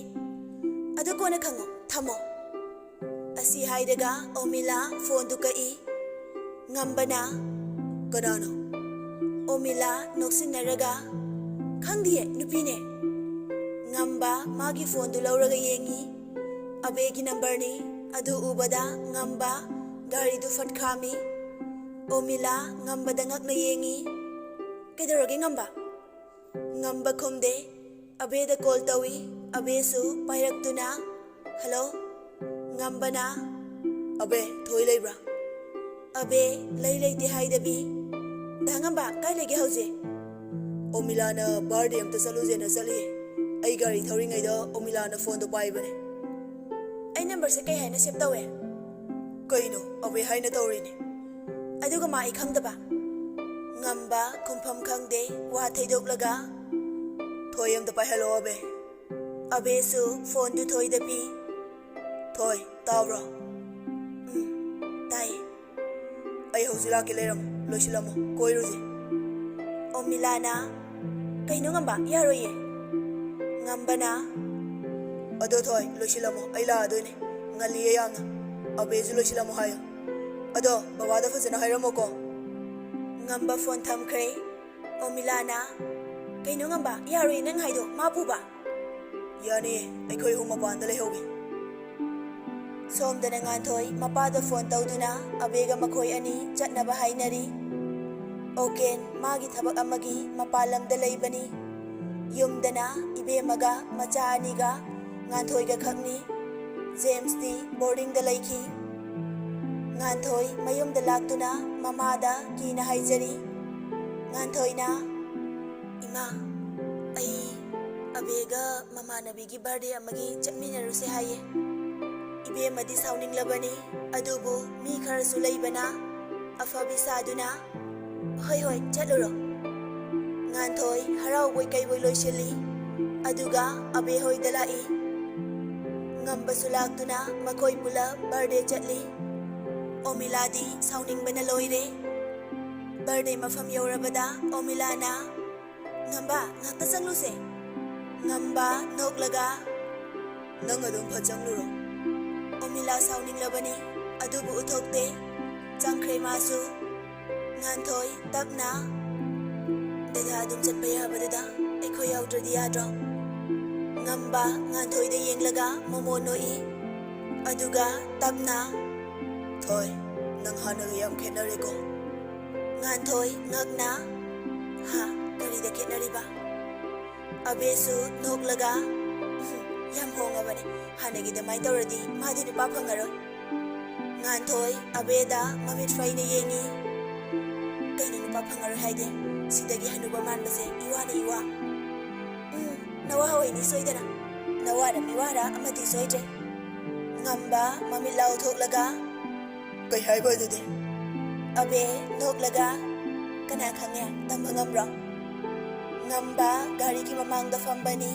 ꯑꯗꯨ ꯀꯣꯟꯅ ꯈꯪꯉꯣ, ꯊꯝꯃꯣ꯫" ꯑꯁꯤ ꯍꯥꯏꯔꯒ ꯑꯣꯃꯤꯂꯥ ꯐꯣꯟꯗꯨ ꯀꯛꯏ꯫ ꯉꯝꯕꯅ, "ꯀꯅꯥꯅꯣ?" ꯑꯣꯃꯤꯂꯥ ꯅꯣꯛꯁꯤꯟꯅꯔꯒ, "ꯈꯪꯗꯤꯌꯦ, ꯅꯨꯄꯤꯅꯦ꯫" ꯉꯝꯕ ꯃꯥꯒꯤ ꯐꯣꯟꯗꯨ ꯂꯧꯔꯒ ꯌꯦꯡꯉꯤ꯫ ꯑꯕꯦꯒꯤ ꯅꯝꯕꯔꯅꯤ꯫ ꯑꯗꯨ ꯎꯕꯗ ꯉꯝꯕ ꯒꯥꯔꯤꯗꯨ ꯐꯠ ꯈꯥꯝꯃꯤ꯫ ꯑꯣꯃꯤꯂꯥ ꯉꯝꯕꯗ ꯉꯛꯅ ꯌꯦꯡꯉꯤ꯫ "ꯀꯩꯗꯧꯔꯒꯦ, ꯉꯝꯕ?" ꯉꯝꯕ ꯈꯨꯝꯗꯦ꯫ ꯑꯕꯦꯗ ꯀꯣꯜ ꯇꯧꯏ꯫ ꯑꯕꯦꯁꯨ ꯄꯥꯏꯔꯛꯇꯨꯅ, "ꯍꯜꯂꯣ?" ꯉꯝꯕꯅ, "ꯑꯕꯦ, ꯊꯣꯏ ꯂꯩꯕ꯭ꯔꯥ?" ꯑꯕꯦ ꯂꯩ ꯂꯩꯇꯦ ꯍꯥꯏꯗꯕꯤ, "ꯗꯥ ꯉꯝꯕ, ꯀꯥꯏ ꯂꯩꯒꯦ ꯍꯧꯖꯤꯛ?" "ꯑꯣꯃꯤꯂꯥꯅ ꯕꯥꯔꯗꯦ ꯑꯝꯇ ꯆꯠꯂꯨꯁꯦꯅ ꯆꯠꯂꯤ꯫ ꯑꯩ ꯒꯥꯔꯤ ꯊꯧꯔꯤꯉꯩꯗ ꯑꯣꯃꯤꯂꯥꯅ ꯐꯣꯟꯗꯣ ꯄꯥꯏꯕꯅꯦ꯫" "ꯑꯩ ꯅꯝꯕꯔꯁꯦ ꯀꯩ ꯍꯥꯏꯅ ꯁꯦꯞ ꯇꯧꯋꯦ?" "ꯀꯩꯅꯣ, ꯑꯕꯦ ꯍꯥꯏꯅ ꯇꯧꯔꯤꯅꯦ꯫" "ꯑꯗꯨꯒ ꯃꯥ ꯑꯩ ꯈꯪꯗꯕ?" ꯉꯝꯕ ꯈꯨꯝꯐꯝ ꯈꯪꯗꯦ, ꯋꯥ ꯊꯩꯗꯣꯛꯂꯒ, "ꯊꯣꯏ ꯑꯝꯇ ꯄꯥꯏꯍꯜꯂꯣ, ꯑꯕꯦ꯫" ꯑꯕꯦꯁꯨ ꯐꯣꯟꯗꯨ ꯊꯣꯏꯗ ꯄꯤ꯫ "ꯊꯣꯏ, ꯇꯥꯕ꯭ꯔꯣ?" "ꯎꯝ, ꯇꯥꯏꯌꯦ꯫" "ꯑꯩ ꯍꯧꯖꯤꯛ ꯂꯥꯛꯀꯦ, ꯂꯩꯔꯝꯃꯣ, ꯂꯣꯏꯁꯤꯜꯂꯝꯃꯣ, ꯀꯣꯏꯔꯨꯁꯦ꯫" ꯑꯣꯃꯤꯂꯥꯅ, "ꯀꯩꯅꯣ ꯉꯝꯕ, ꯌꯥꯔꯣꯏꯌꯦ꯫" ꯉꯝꯕꯅ, "ꯑꯗꯣ ꯊꯣꯏ, ꯂꯣꯏꯁꯤꯜꯂꯝꯃꯣ, ꯑꯩ ꯂꯥꯛꯑꯗꯣꯏꯅꯦ, ꯉꯜꯂꯤꯌꯦ ꯌꯥꯝꯅ꯫ ꯑꯕꯦꯁꯨ ꯂꯣꯏꯁꯤꯜꯂꯝꯃꯣ ꯍꯥꯏꯌꯣ꯫ ꯑꯗꯣ ꯕꯕꯥꯗ ꯐꯖꯅ ꯍꯥꯏꯔꯝꯃꯣꯀꯣ꯫" ꯉꯝꯕ ꯐꯣꯟ ꯊꯝꯈ꯭ꯔꯦ꯫ ꯑꯣꯃꯤꯂꯥꯅ, "ꯀꯩꯅꯣ ꯉꯝꯕ, ꯌꯥꯔꯣꯏꯌꯦ ꯅꯪ ꯍꯥꯏꯗꯣ, ꯃꯥ ꯄꯨꯕ?" "ꯌꯥꯅꯤꯌꯦ, ꯑꯩꯈꯣꯏ ꯑꯍꯨꯝ ꯃꯄꯥꯟꯗ ꯂꯩꯍꯧꯒꯦ꯫" ꯁꯣꯝꯗꯅ ꯉꯥꯟꯊꯣꯏ ꯃꯄꯥꯗ ꯐꯣꯟ ꯇꯧꯗꯨꯅ ꯑꯕꯦꯒ ꯃꯈꯣꯏ ꯑꯅꯤ ꯆꯠꯅꯕ ꯍꯥꯏꯅꯔꯤ꯫ ꯑꯣꯀꯦꯟ ꯃꯥꯒꯤ ꯊꯕꯛ ꯑꯃꯒꯤ ꯃꯄꯥꯟ ꯂꯝꯗ ꯂꯩꯕꯅꯤ꯫ ꯌꯨꯝꯗꯅ ꯏꯕꯦꯝꯃꯒ ꯃꯆꯥ ꯑꯅꯤꯒ ꯉꯥꯟꯊꯣꯏꯒ ꯈꯛꯅꯤ꯫ ꯖꯦꯝꯁꯇꯤ ꯕꯣꯔꯗꯤꯡꯗ ꯂꯩꯈꯤ꯫ ꯉꯥꯟꯊꯣꯏ ꯃꯌꯨꯝꯗ ꯂꯥꯛꯇꯨꯅ ꯃꯃꯥꯗ ꯀꯤꯅ ꯍꯥꯏꯖꯔꯤ꯫ ꯉꯥꯟꯊꯣꯏꯅ, "ꯏꯃꯥ, ꯑꯩ ꯑꯕꯦꯒ ꯃꯃꯥꯟꯅꯕꯤꯒꯤ ꯕꯥꯔꯗꯦ ꯑꯃꯒꯤ ꯆꯠꯃꯤꯟꯅꯔꯨꯁꯦ ꯍꯥꯏꯌꯦ꯫" ꯏꯕꯦꯝꯃꯗꯤ ꯁꯥꯎꯅꯤꯡꯂꯕꯅꯤ, ꯑꯗꯨꯕꯨ ꯃꯤ ꯈꯔꯁꯨ ꯂꯩꯕꯅ ꯑꯐꯕꯤ ꯁꯥꯗꯨꯅ, "ꯍꯣꯏ, ꯍꯣꯏ, ꯆꯠꯂꯨꯔꯣ꯫" ꯉꯥꯟꯊꯣꯏ ꯍꯔꯥꯎꯕꯣꯏ ꯀꯩꯕꯣꯏ ꯂꯣꯏꯁꯤꯜꯂꯤ꯫ ꯑꯗꯨꯒ ꯑꯕꯦ ꯍꯣꯏꯗ ꯂꯥꯛꯏ꯫ ꯉꯝꯕꯁꯨ ꯂꯥꯛꯇꯨꯅ ꯃꯈꯣꯏ ꯄꯨꯂꯞ ꯕꯥꯔꯗꯦ ꯆꯠꯂꯤ꯫ ꯑꯣꯃꯤꯂꯥꯗꯤ ꯁꯥꯎꯅꯤꯡꯕꯅ ꯂꯣꯏꯔꯦ꯫ ꯕꯥꯔꯗꯦ ꯃꯐꯝ ꯌꯧꯔꯕꯗ ꯑꯣꯃꯤꯂꯥꯅ, "ꯉꯝꯕ, ꯉꯥꯛꯇ ꯆꯪꯂꯨꯁꯦ꯫" ꯉꯝꯕ ꯅꯣꯛꯂꯒ, "ꯅꯪ ꯑꯗꯨꯝ ꯐꯠ ꯆꯪꯂꯨꯔꯣ꯫" ꯑꯣꯃꯤꯂꯥ ꯁꯥꯎꯅꯤꯡꯂꯕꯅꯤ, ꯑꯗꯨꯕꯨ ꯎꯠꯊꯣꯛꯇꯦ꯫ ꯆꯪꯈ꯭ꯔꯦ ꯃꯥꯁꯨ꯫ ꯉꯥꯟꯊꯣꯏ ꯇꯞꯅ, "ꯗꯗꯥ ꯑꯗꯨꯝ ꯆꯠꯄ ꯌꯥꯕꯗꯨꯗ ꯑꯩꯈꯣꯏ ꯌꯥꯎꯗ꯭ꯔꯗꯤ ꯌꯥꯗ꯭ꯔꯣ?" ꯉꯝꯕ ꯉꯥꯟꯊꯣꯏꯗ ꯌꯦꯡꯂꯒ ꯃꯃꯣꯟ ꯅꯣꯛꯏ꯫ ꯑꯗꯨꯒ ꯇꯞꯅ, "ꯊꯣꯏ, ꯅꯪ ꯍꯥꯟꯅꯒ ꯌꯥꯝ ꯈꯦꯠꯅꯔꯦꯀꯣ꯫" ꯉꯥꯟꯊꯣꯏ ꯉꯛꯅ, "ꯍꯥ, ꯀꯔꯤꯗ ꯈꯦꯠꯅꯔꯤꯕ?" ꯑꯕꯦꯁꯨ ꯅꯣꯛꯂꯒ, "ꯎꯝ, ꯌꯥꯝ ꯍꯣꯡꯉꯕꯅꯦ꯫ ꯍꯥꯟꯅꯒꯤ ꯑꯗꯨꯃꯥꯏꯅ ꯇꯧꯔꯗꯤ ꯃꯥꯗꯤ ꯅꯨꯄꯥ ꯐꯪꯉꯔꯣꯏ꯫" ꯉꯥꯟꯊꯣꯏ ꯑꯕꯦꯗ ꯃꯃꯤꯠ ꯐꯩꯅ ꯌꯦꯡꯉꯤ꯫ "ꯀꯩꯅꯣ ꯅꯨꯄꯥ ꯐꯪꯉꯔꯣꯏ ꯍꯥꯏꯗꯤ? ꯁꯤꯗꯒꯤ ꯍꯅꯨꯕ ꯃꯥꯟꯕꯁꯦ ꯏꯋꯥꯅ ꯏꯋꯥ꯫" "ꯎꯝ, ꯅꯋꯥ ꯑꯣꯏꯅꯤ ꯁꯣꯏꯗꯅ꯫ ꯅꯋꯥꯔ ꯃꯤꯋꯥꯔ ꯑꯃꯗꯤ ꯁꯣꯏꯗ꯭ꯔꯦ꯫" ꯉꯝꯕ ꯃꯃꯤꯠ ꯂꯥꯎꯊꯣꯛꯂꯒ, "ꯀꯩ ꯍꯥꯏꯕ ꯑꯗꯨꯗꯤ?" ꯑꯕꯦ ꯅꯣꯛꯂꯒ, "ꯀꯅꯥ ꯈꯪꯉꯦ, ꯇꯝꯕ ꯉꯝꯕ꯭ꯔꯣ?" ꯉꯝꯕ ꯒꯥꯔꯤꯒꯤ ꯃꯃꯥꯡꯗ ꯐꯝꯕꯅꯤ꯫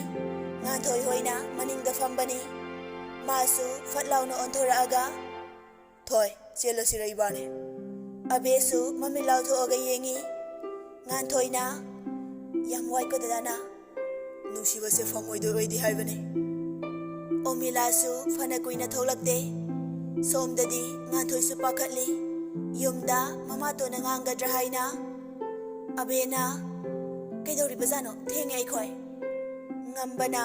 ꯉꯥꯟꯊꯣꯏ ꯍꯣꯏꯅ ꯃꯅꯤꯡꯗ ꯐꯝꯕꯅꯤ꯫ ꯃꯥꯁꯨ ꯐꯠ ꯂꯥꯎꯅ ꯑꯣꯟꯊꯣꯔꯛꯑꯒ, "ꯊꯣꯏ, ꯆꯦꯜꯂꯁꯤꯔ ꯏꯕꯥꯅꯤ?" ꯑꯕꯦꯁꯨ ꯃꯃꯤꯠ ꯂꯥꯎꯊꯣꯛꯑꯒ ꯌꯦꯡꯉꯤ꯫ ꯉꯥꯟꯊꯣꯏꯅ, "ꯌꯥꯝ ꯋꯥꯏꯀꯣ ꯗꯗꯥꯅ꯫ ꯅꯨꯡꯁꯤꯕꯁꯦ ꯐꯪꯉꯣꯏꯗꯣꯏ ꯑꯣꯏꯗꯤ ꯍꯥꯏꯕꯅꯦ꯫" ꯑꯣꯃꯤꯂꯥꯁꯨ ꯐꯅ ꯀꯨꯏꯅ ꯊꯣꯛꯂꯛꯇꯦ꯫ ꯁꯣꯝꯗꯗꯤ ꯉꯥꯟꯊꯣꯏꯁꯨ ꯄꯥꯈꯠꯂꯤ꯫ ꯌꯨꯝꯗ ꯃꯃꯥꯇꯣꯟꯅ ꯉꯥꯡꯒꯗ꯭ꯔꯥ ꯍꯥꯏꯅ꯫ ꯑꯕꯦꯅ, "ꯀꯩꯗꯧꯔꯤꯕꯖꯥꯠꯅꯣ? ꯊꯦꯡꯉꯦ ꯑꯩꯈꯣꯏ꯫" ꯉꯝꯕꯅ,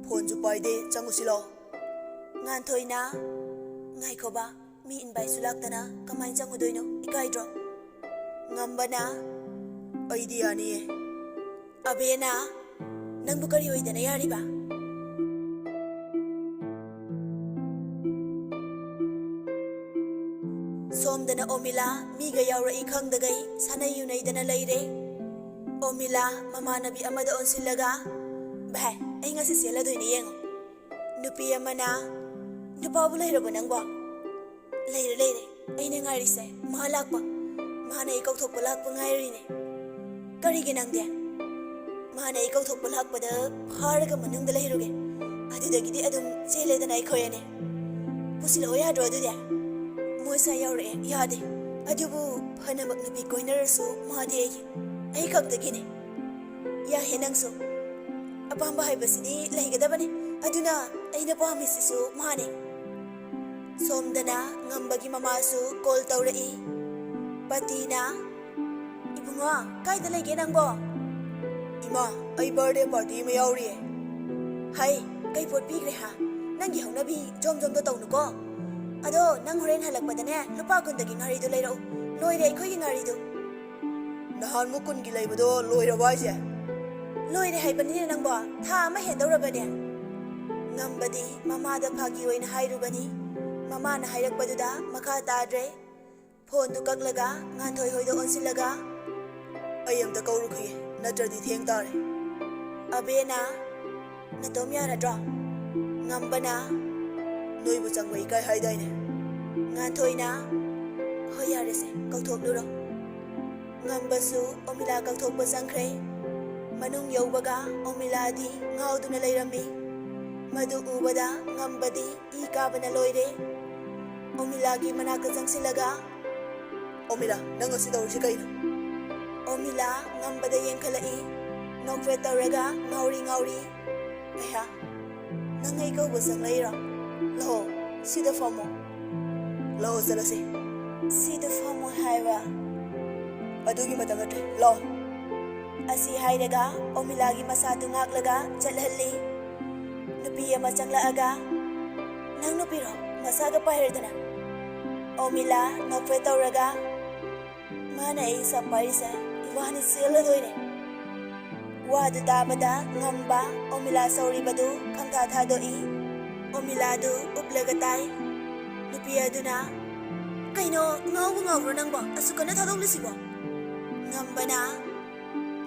"ꯐꯣꯟꯁꯨ ꯄꯥꯏꯗꯦ, ꯆꯪꯉꯨꯁꯤ ꯂꯥꯛꯑꯣ꯫" ꯉꯥꯟꯊꯣꯏꯅ, "ꯉꯥꯏꯈꯣꯕ, ꯃꯤ ꯏꯟꯚꯥꯏꯠꯁꯨ ꯂꯥꯛꯇꯅ ꯀꯃꯥꯏꯅ ꯆꯪꯉꯨꯗꯣꯏꯅꯣ? ꯏꯀꯥꯏꯗ꯭ꯔꯣ?" ꯉꯝꯕꯅ, "ꯑꯩꯗꯤ ꯌꯥꯅꯤꯌꯦ꯫" ꯑꯕꯦꯅ, "ꯅꯪꯕꯨ ꯀꯔꯤ ꯑꯣꯏꯗꯅ ꯌꯥꯔꯤꯕ?" ꯁꯣꯝꯗꯅ ꯑꯣꯃꯤꯂꯥ ꯃꯤꯒ ꯌꯥꯎꯔꯛꯏ ꯈꯪꯗꯒꯩ ꯁꯥꯟꯅꯩ ꯌꯨꯅꯩꯗꯅ ꯂꯩꯔꯦ꯫ ꯑꯣꯃꯤꯂꯥ ꯃꯃꯥꯟꯅꯕꯤ ꯑꯃꯗ ꯑꯣꯟꯁꯤꯜꯂꯒ, "ꯚꯥꯏ, ꯑꯩ ꯉꯁꯤ ꯆꯦꯜꯂꯗꯣꯏꯅꯦ, ꯌꯦꯡꯉꯣ꯫" ꯅꯨꯄꯤ ꯑꯃꯅ, "ꯅꯨꯄꯥꯕꯨ ꯂꯩꯔꯕꯣ ꯅꯪꯕꯣ?" "ꯂꯩꯔꯦ, ꯂꯩꯔꯦ꯫ ꯑꯩꯅ ꯉꯥꯏꯔꯤꯁꯦ ꯃꯥ ꯂꯥꯛꯄ꯫ ꯃꯥꯅ ꯑꯩ ꯀꯧꯊꯣꯛꯄ ꯂꯥꯛꯄ ꯉꯥꯏꯔꯤꯅꯦ꯫" "ꯀꯔꯤꯒꯤ ꯅꯪꯗꯤ?" "ꯃꯥꯅ ꯑꯩ ꯀꯧꯊꯣꯛꯄ ꯂꯥꯛꯄꯗ ꯐꯥꯔꯒ ꯃꯅꯨꯡꯗ ꯂꯩꯔꯨꯒꯦ, ꯑꯗꯨꯗꯒꯤꯗꯤ ꯑꯗꯨꯝ ꯆꯦꯜꯂꯦꯗꯅ ꯑꯩꯈꯣꯏ ꯑꯅꯤ꯫ ꯄꯨꯁꯤꯜꯂꯛꯑꯣ ꯌꯥꯗ꯭ꯔꯣ ꯑꯗꯨꯗꯤ? ꯃꯣꯏ ꯁ꯭ꯋꯥꯏ ꯌꯧꯔꯛꯑꯦ, ꯌꯥꯗꯦ꯫ ꯑꯗꯨꯕꯨ ꯐꯅꯃꯛ ꯅꯨꯄꯤ ꯀꯣꯏꯅꯔꯁꯨ ꯃꯥꯗꯤ ꯑꯩꯒꯤ, ꯑꯩ ꯈꯛꯇꯒꯤꯅꯦ꯫ ꯌꯥꯍꯦ ꯅꯪꯁꯨ꯫ ꯑꯄꯥꯝꯕ ꯍꯥꯏꯕꯁꯤꯗꯤ ꯂꯩꯒꯗꯕꯅꯤ꯫ ꯑꯗꯨꯅ ꯑꯩꯅ ꯄꯥꯝꯃꯤꯁꯤꯁꯨ ꯃꯥꯅꯦ꯫" ꯁꯣꯝꯗꯅ ꯉꯝꯕꯒꯤ ꯃꯃꯥꯁꯨ ꯀꯣꯜ ꯇꯧꯔꯛꯏ꯫ ꯄꯇꯤꯅ, "ꯏꯕꯨꯡꯉꯣ, ꯀꯥꯏꯗ ꯂꯩꯒꯦ ꯅꯪꯕꯣ?" "ꯏꯃꯥ, ꯑꯩ ꯕꯥꯔꯗꯦ ꯄꯥꯔꯇꯤ ꯑꯃ ꯌꯥꯎꯔꯤꯌꯦ꯫" "ꯍꯩ, ꯀꯩ ꯄꯣꯠ ꯄꯤꯈ꯭ꯔꯦ ꯍꯥ? ꯅꯪꯒꯤ ꯍꯧꯅꯕꯤ ꯖꯣꯝ ꯖꯣꯝꯗꯣ ꯇꯧꯅꯨꯀꯣ꯫ ꯑꯗꯣ ꯅꯪ ꯍꯣꯔꯦꯟ ꯍꯜꯂꯛꯄꯗꯅꯦ ꯂꯨꯄꯥ ꯀꯨꯟꯗꯒꯤ ꯉꯥꯔꯤꯗꯨ ꯂꯩꯔꯛꯎ꯫ ꯂꯣꯏꯔꯦ ꯑꯩꯈꯣꯏꯒꯤ ꯉꯥꯔꯤꯗꯨ꯫" "ꯅꯍꯥꯟꯃꯨꯛ ꯀꯨꯟꯒꯤ ꯂꯩꯕꯗꯣ ꯂꯣꯏꯔꯕ ꯍꯥꯏꯁꯦ?" "ꯂꯣꯏꯔꯦ ꯍꯥꯏꯕꯅꯤꯅꯦ ꯅꯪꯕꯣ, ꯊꯥ ꯑꯃ ꯍꯦꯟꯗꯧꯔꯕꯅꯦ꯫" ꯉꯝꯕꯗꯤ ꯃꯃꯥꯗ ꯐꯥꯒꯤ ꯑꯣꯏꯅ ꯍꯥꯏꯔꯨꯕꯅꯤ꯫ ꯃꯃꯥꯅ ꯍꯥꯏꯔꯛꯄꯗꯨꯗ ꯃꯈꯥ ꯇꯥꯗ꯭ꯔꯦ꯫ ꯐꯣꯟꯗꯨ ꯀꯛꯂꯒ ꯉꯥꯟꯊꯣꯏ ꯍꯣꯏꯗ ꯑꯣꯟꯁꯤꯜꯂꯒ, "ꯑꯩ ꯑꯝꯇ ꯀꯧꯔꯨꯈꯤꯒꯦ, ꯅꯠꯇ꯭ꯔꯗꯤ ꯊꯦꯡ ꯇꯥꯔꯦ꯫" ꯑꯕꯦꯅ, "ꯅꯇꯣꯝ ꯌꯥꯔꯗ꯭ꯔꯣ?" ꯉꯝꯕꯅ, "ꯅꯣꯏꯕꯨ ꯆꯪꯕ ꯏꯀꯥꯏ ꯍꯥꯏꯗꯥꯏꯅꯦ?" ꯉꯥꯟꯊꯣꯏꯅ, "ꯍꯣꯏ ꯌꯥꯔꯦꯁꯦ, ꯀꯧꯊꯣꯛꯂꯨꯔꯣ꯫" ꯉꯝꯕꯁꯨ ꯑꯣꯃꯤꯂꯥ ꯀꯧꯊꯣꯛꯄ ꯆꯪꯈ꯭ꯔꯦ꯫ ꯃꯅꯨꯡ ꯌꯧꯕꯒ ꯑꯣꯃꯤꯂꯥꯗꯤ ꯉꯥꯎꯗꯨꯅ ꯂꯩꯔꯝꯃꯤ꯫ ꯃꯗꯨ ꯎꯕꯗ ꯉꯝꯕꯗꯤ ꯏ ꯀꯥꯕꯅ ꯂꯣꯏꯔꯦ꯫ ꯑꯣꯃꯤꯂꯥꯒꯤ ꯃꯅꯥꯛꯇ ꯆꯪꯁꯤꯜꯂꯒ, "ꯑꯣꯃꯤꯂꯥ, ꯅꯪ ꯑꯁꯤ ꯇꯧꯔꯤꯁꯤ ꯀꯩꯅꯣ?" ꯑꯣꯃꯤꯂꯥ ꯉꯝꯕꯗ ꯌꯦꯡꯈꯠꯂꯛꯏ, ꯅꯣꯛꯐꯦꯠ ꯇꯧꯔꯒ ꯉꯥꯎꯔꯤ ꯉꯥꯎꯔꯤ꯫ "ꯑꯩꯍꯥ, ꯅꯪ ꯑꯩ ꯀꯧꯕ ꯆꯪꯂꯛꯏꯔꯣ? ꯂꯥꯛꯑꯣ, ꯁꯤꯗ ꯐꯝꯃꯣ꯫" "ꯂꯥꯛꯑꯣ, ꯆꯠꯂꯁꯤ꯫" "ꯁꯤꯗ ꯐꯝꯃꯣ ꯍꯥꯏꯕ꯫" "ꯑꯗꯨꯒꯤ ꯃꯇꯝ ꯅꯠꯇ꯭ꯔꯦ, ꯂꯥꯛꯑꯣ꯫" ꯑꯁꯤ ꯍꯥꯏꯔꯒ ꯑꯣꯃꯤꯂꯥꯒꯤ ꯃꯁꯥꯗꯨ ꯉꯥꯛꯂꯒ ꯆꯠꯍꯜꯂꯤ꯫ ꯅꯨꯄꯤ ꯑꯃ ꯆꯪꯂꯛꯑꯒ, "ꯅꯪ ꯅꯨꯄꯤꯔꯣ? ꯃꯁꯥꯒ ꯄꯥꯏꯔꯗꯅ?" ꯑꯣꯃꯤꯂꯥ ꯅꯣꯛꯐꯦꯠ ꯇꯧꯔꯒ, "ꯃꯥꯅ ꯑꯩ ꯁꯛ ꯄꯥꯏꯔꯤꯁꯦ, ꯏꯕꯥꯅꯤ ꯆꯦꯜꯂꯗꯣꯏꯅꯦ꯫" ꯋꯥꯗꯨ ꯇꯥꯕꯗ ꯉꯝꯕ ꯑꯣꯃꯤꯂꯥ ꯁꯧꯔꯤꯕꯗꯨ ꯈꯪꯊꯥ ꯊꯥꯗꯣꯛꯏ꯫ ꯑꯣꯃꯤꯂꯥꯗꯨ ꯎꯞꯂꯒ ꯇꯥꯏ꯫ ꯅꯨꯄꯤ ꯑꯗꯨꯅ, "ꯀꯩꯅꯣ, ꯉꯥꯎꯕ ꯉꯥꯎꯕ꯭ꯔꯣ ꯅꯪꯕꯣ? ꯑꯁꯨꯛ ꯀꯟꯅ ꯊꯥꯗꯣꯛꯂꯤꯁꯤꯕꯣ?" ꯉꯝꯕꯅ,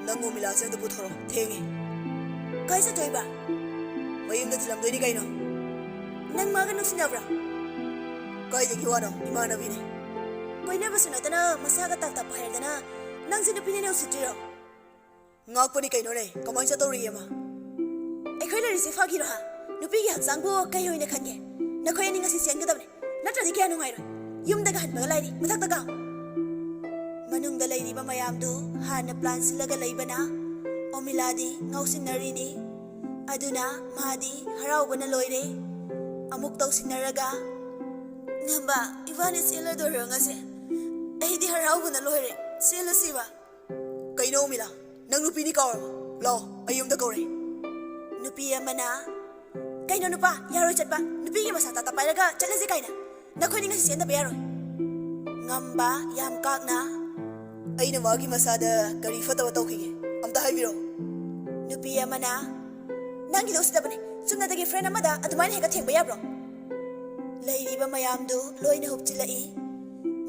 "ꯅꯪ ꯑꯣꯃꯤꯂꯥꯁꯦ ꯑꯝꯇ ꯄꯨꯊꯣꯔꯛꯑꯣ, ꯊꯦꯡꯉꯦ꯫" "ꯀꯥꯏ ꯆꯠꯇꯣꯏꯕ?" "ꯃꯌꯨꯝꯗ ꯊꯤꯜꯂꯝꯗꯣꯏꯅꯤ ꯀꯩꯅꯣ꯫" "ꯅꯪ ꯃꯥꯒ ꯅꯨꯡꯁꯤꯅꯕ꯭ꯔꯥ?" "ꯀꯥꯏꯗꯒꯤ ꯋꯥꯅꯣ, ꯏꯃꯥꯟꯅꯕꯤꯅꯦ꯫" "ꯀꯣꯏꯅꯕꯁꯨ ꯅꯠꯇꯅ ꯃꯁꯥꯒ ꯇꯥꯛ ꯇꯥꯛꯄ ꯍꯥꯏꯔꯗꯅ, ꯅꯪꯁꯦ ꯅꯨꯄꯤꯅꯦꯅ ꯎꯁꯤꯠꯇ꯭ꯔꯤꯔꯣ?" ꯉꯥꯛꯄꯅꯤ ꯀꯩꯅꯣꯅꯦ, ꯀꯃꯥꯏꯅ ꯆꯠꯇꯧꯔꯤꯒꯦ ꯑꯃ? ꯑꯩꯈꯣꯏ ꯂꯩꯔꯤꯁꯤ ꯐꯥꯒꯤꯔꯣ ꯍꯥ? ꯅꯨꯄꯤꯒꯤ ꯍꯛꯆꯥꯡꯕꯨ ꯀꯩ ꯑꯣꯏꯅ ꯈꯟꯒꯦ? ꯅꯈꯣꯏ ꯑꯅꯤ ꯉꯁꯤ ꯆꯦꯟꯒꯗꯕꯅꯦ, ꯅꯠꯇ꯭ꯔꯗꯤ ꯀꯌꯥ ꯅꯨꯡꯉꯥꯏꯔꯣꯏ꯫ ꯌꯨꯝꯗꯒ ꯍꯟꯕꯒ ꯂꯥꯏꯔꯤ, ꯃꯊꯛꯇ ꯀꯥꯎ꯫ ꯃꯅꯨꯡꯗ ꯂꯩꯔꯤꯕ ꯃꯌꯥꯝꯗꯨ ꯍꯥꯟꯅ ꯄ꯭ꯂꯥꯟ ꯁꯤꯜꯂꯒ ꯂꯩꯕꯅ ꯑꯣꯃꯤꯂꯥꯗꯤ ꯉꯥꯎꯁꯤꯟꯅꯔꯤꯅꯤ꯫ ꯑꯗꯨꯅ ꯃꯥꯗꯤ ꯍꯔꯥꯎꯕꯅ ꯂꯣꯏꯔꯦ꯫ ꯑꯃꯨꯛ ꯇꯧꯁꯤꯟꯅꯔꯒ, "ꯉꯝꯕ, ꯏꯕꯥꯅꯤ ꯆꯦꯜꯂꯗꯣꯏꯔꯣ ꯉꯁꯤ? ꯑꯩꯗꯤ ꯍꯔꯥꯎꯕꯅ ꯂꯣꯏꯔꯦ, ꯆꯦꯜꯂꯁꯤꯕ?" "ꯀꯩꯅꯣ ꯎꯃꯤꯂꯥ, ꯅꯪ ꯅꯨꯄꯤꯅꯤ ꯀꯥꯎꯔꯕ? ꯂꯥꯛꯑꯣ, ꯑꯩ ꯌꯨꯝꯗ ꯀꯧꯔꯦ꯫" ꯅꯨꯄꯤ ꯑꯃꯅ, "ꯀꯩꯅꯣ ꯅꯨꯄꯥ, ꯌꯥꯔꯣꯏ ꯆꯠꯄ, ꯅꯨꯄꯤꯒꯤ ꯃꯁꯥ ꯇꯥꯇ ꯄꯥꯏꯔꯒ ꯆꯠꯂꯁꯤ ꯀꯥꯏꯅ? ꯅꯈꯣꯏꯅꯤ ꯉꯁꯤ ꯆꯦꯟꯗꯕ ꯌꯥꯔꯣꯏ꯫" ꯉꯝꯕ ꯌꯥꯝ ꯀꯥꯛꯅ, "ꯑꯩꯅ ꯃꯥꯒꯤ ꯃꯁꯥꯗ ꯀꯔꯤ ꯐꯠꯇꯕ ꯇꯧꯈꯤꯒꯦ? ꯑꯝꯇ ꯍꯥꯏꯕꯤꯔꯛꯑꯣ꯫" ꯅꯨꯄꯤ ꯑꯃꯅ, "ꯅꯪꯒꯤꯗꯣ ꯎꯁꯤꯠꯇꯕꯅꯦ, ꯆꯨꯝꯅꯗꯒꯤ ꯐ꯭ꯔꯦꯟ ꯑꯃꯗ ꯑꯗꯨꯃꯥꯏꯅ ꯍꯦꯛꯇ ꯊꯦꯡꯕ ꯌꯥꯕ꯭ꯔꯣ?" ꯂꯩꯔꯤꯕ ꯃꯌꯥꯝꯗꯨ ꯂꯣꯏꯅ ꯍꯨꯞꯆꯤꯜꯂꯛꯏ꯫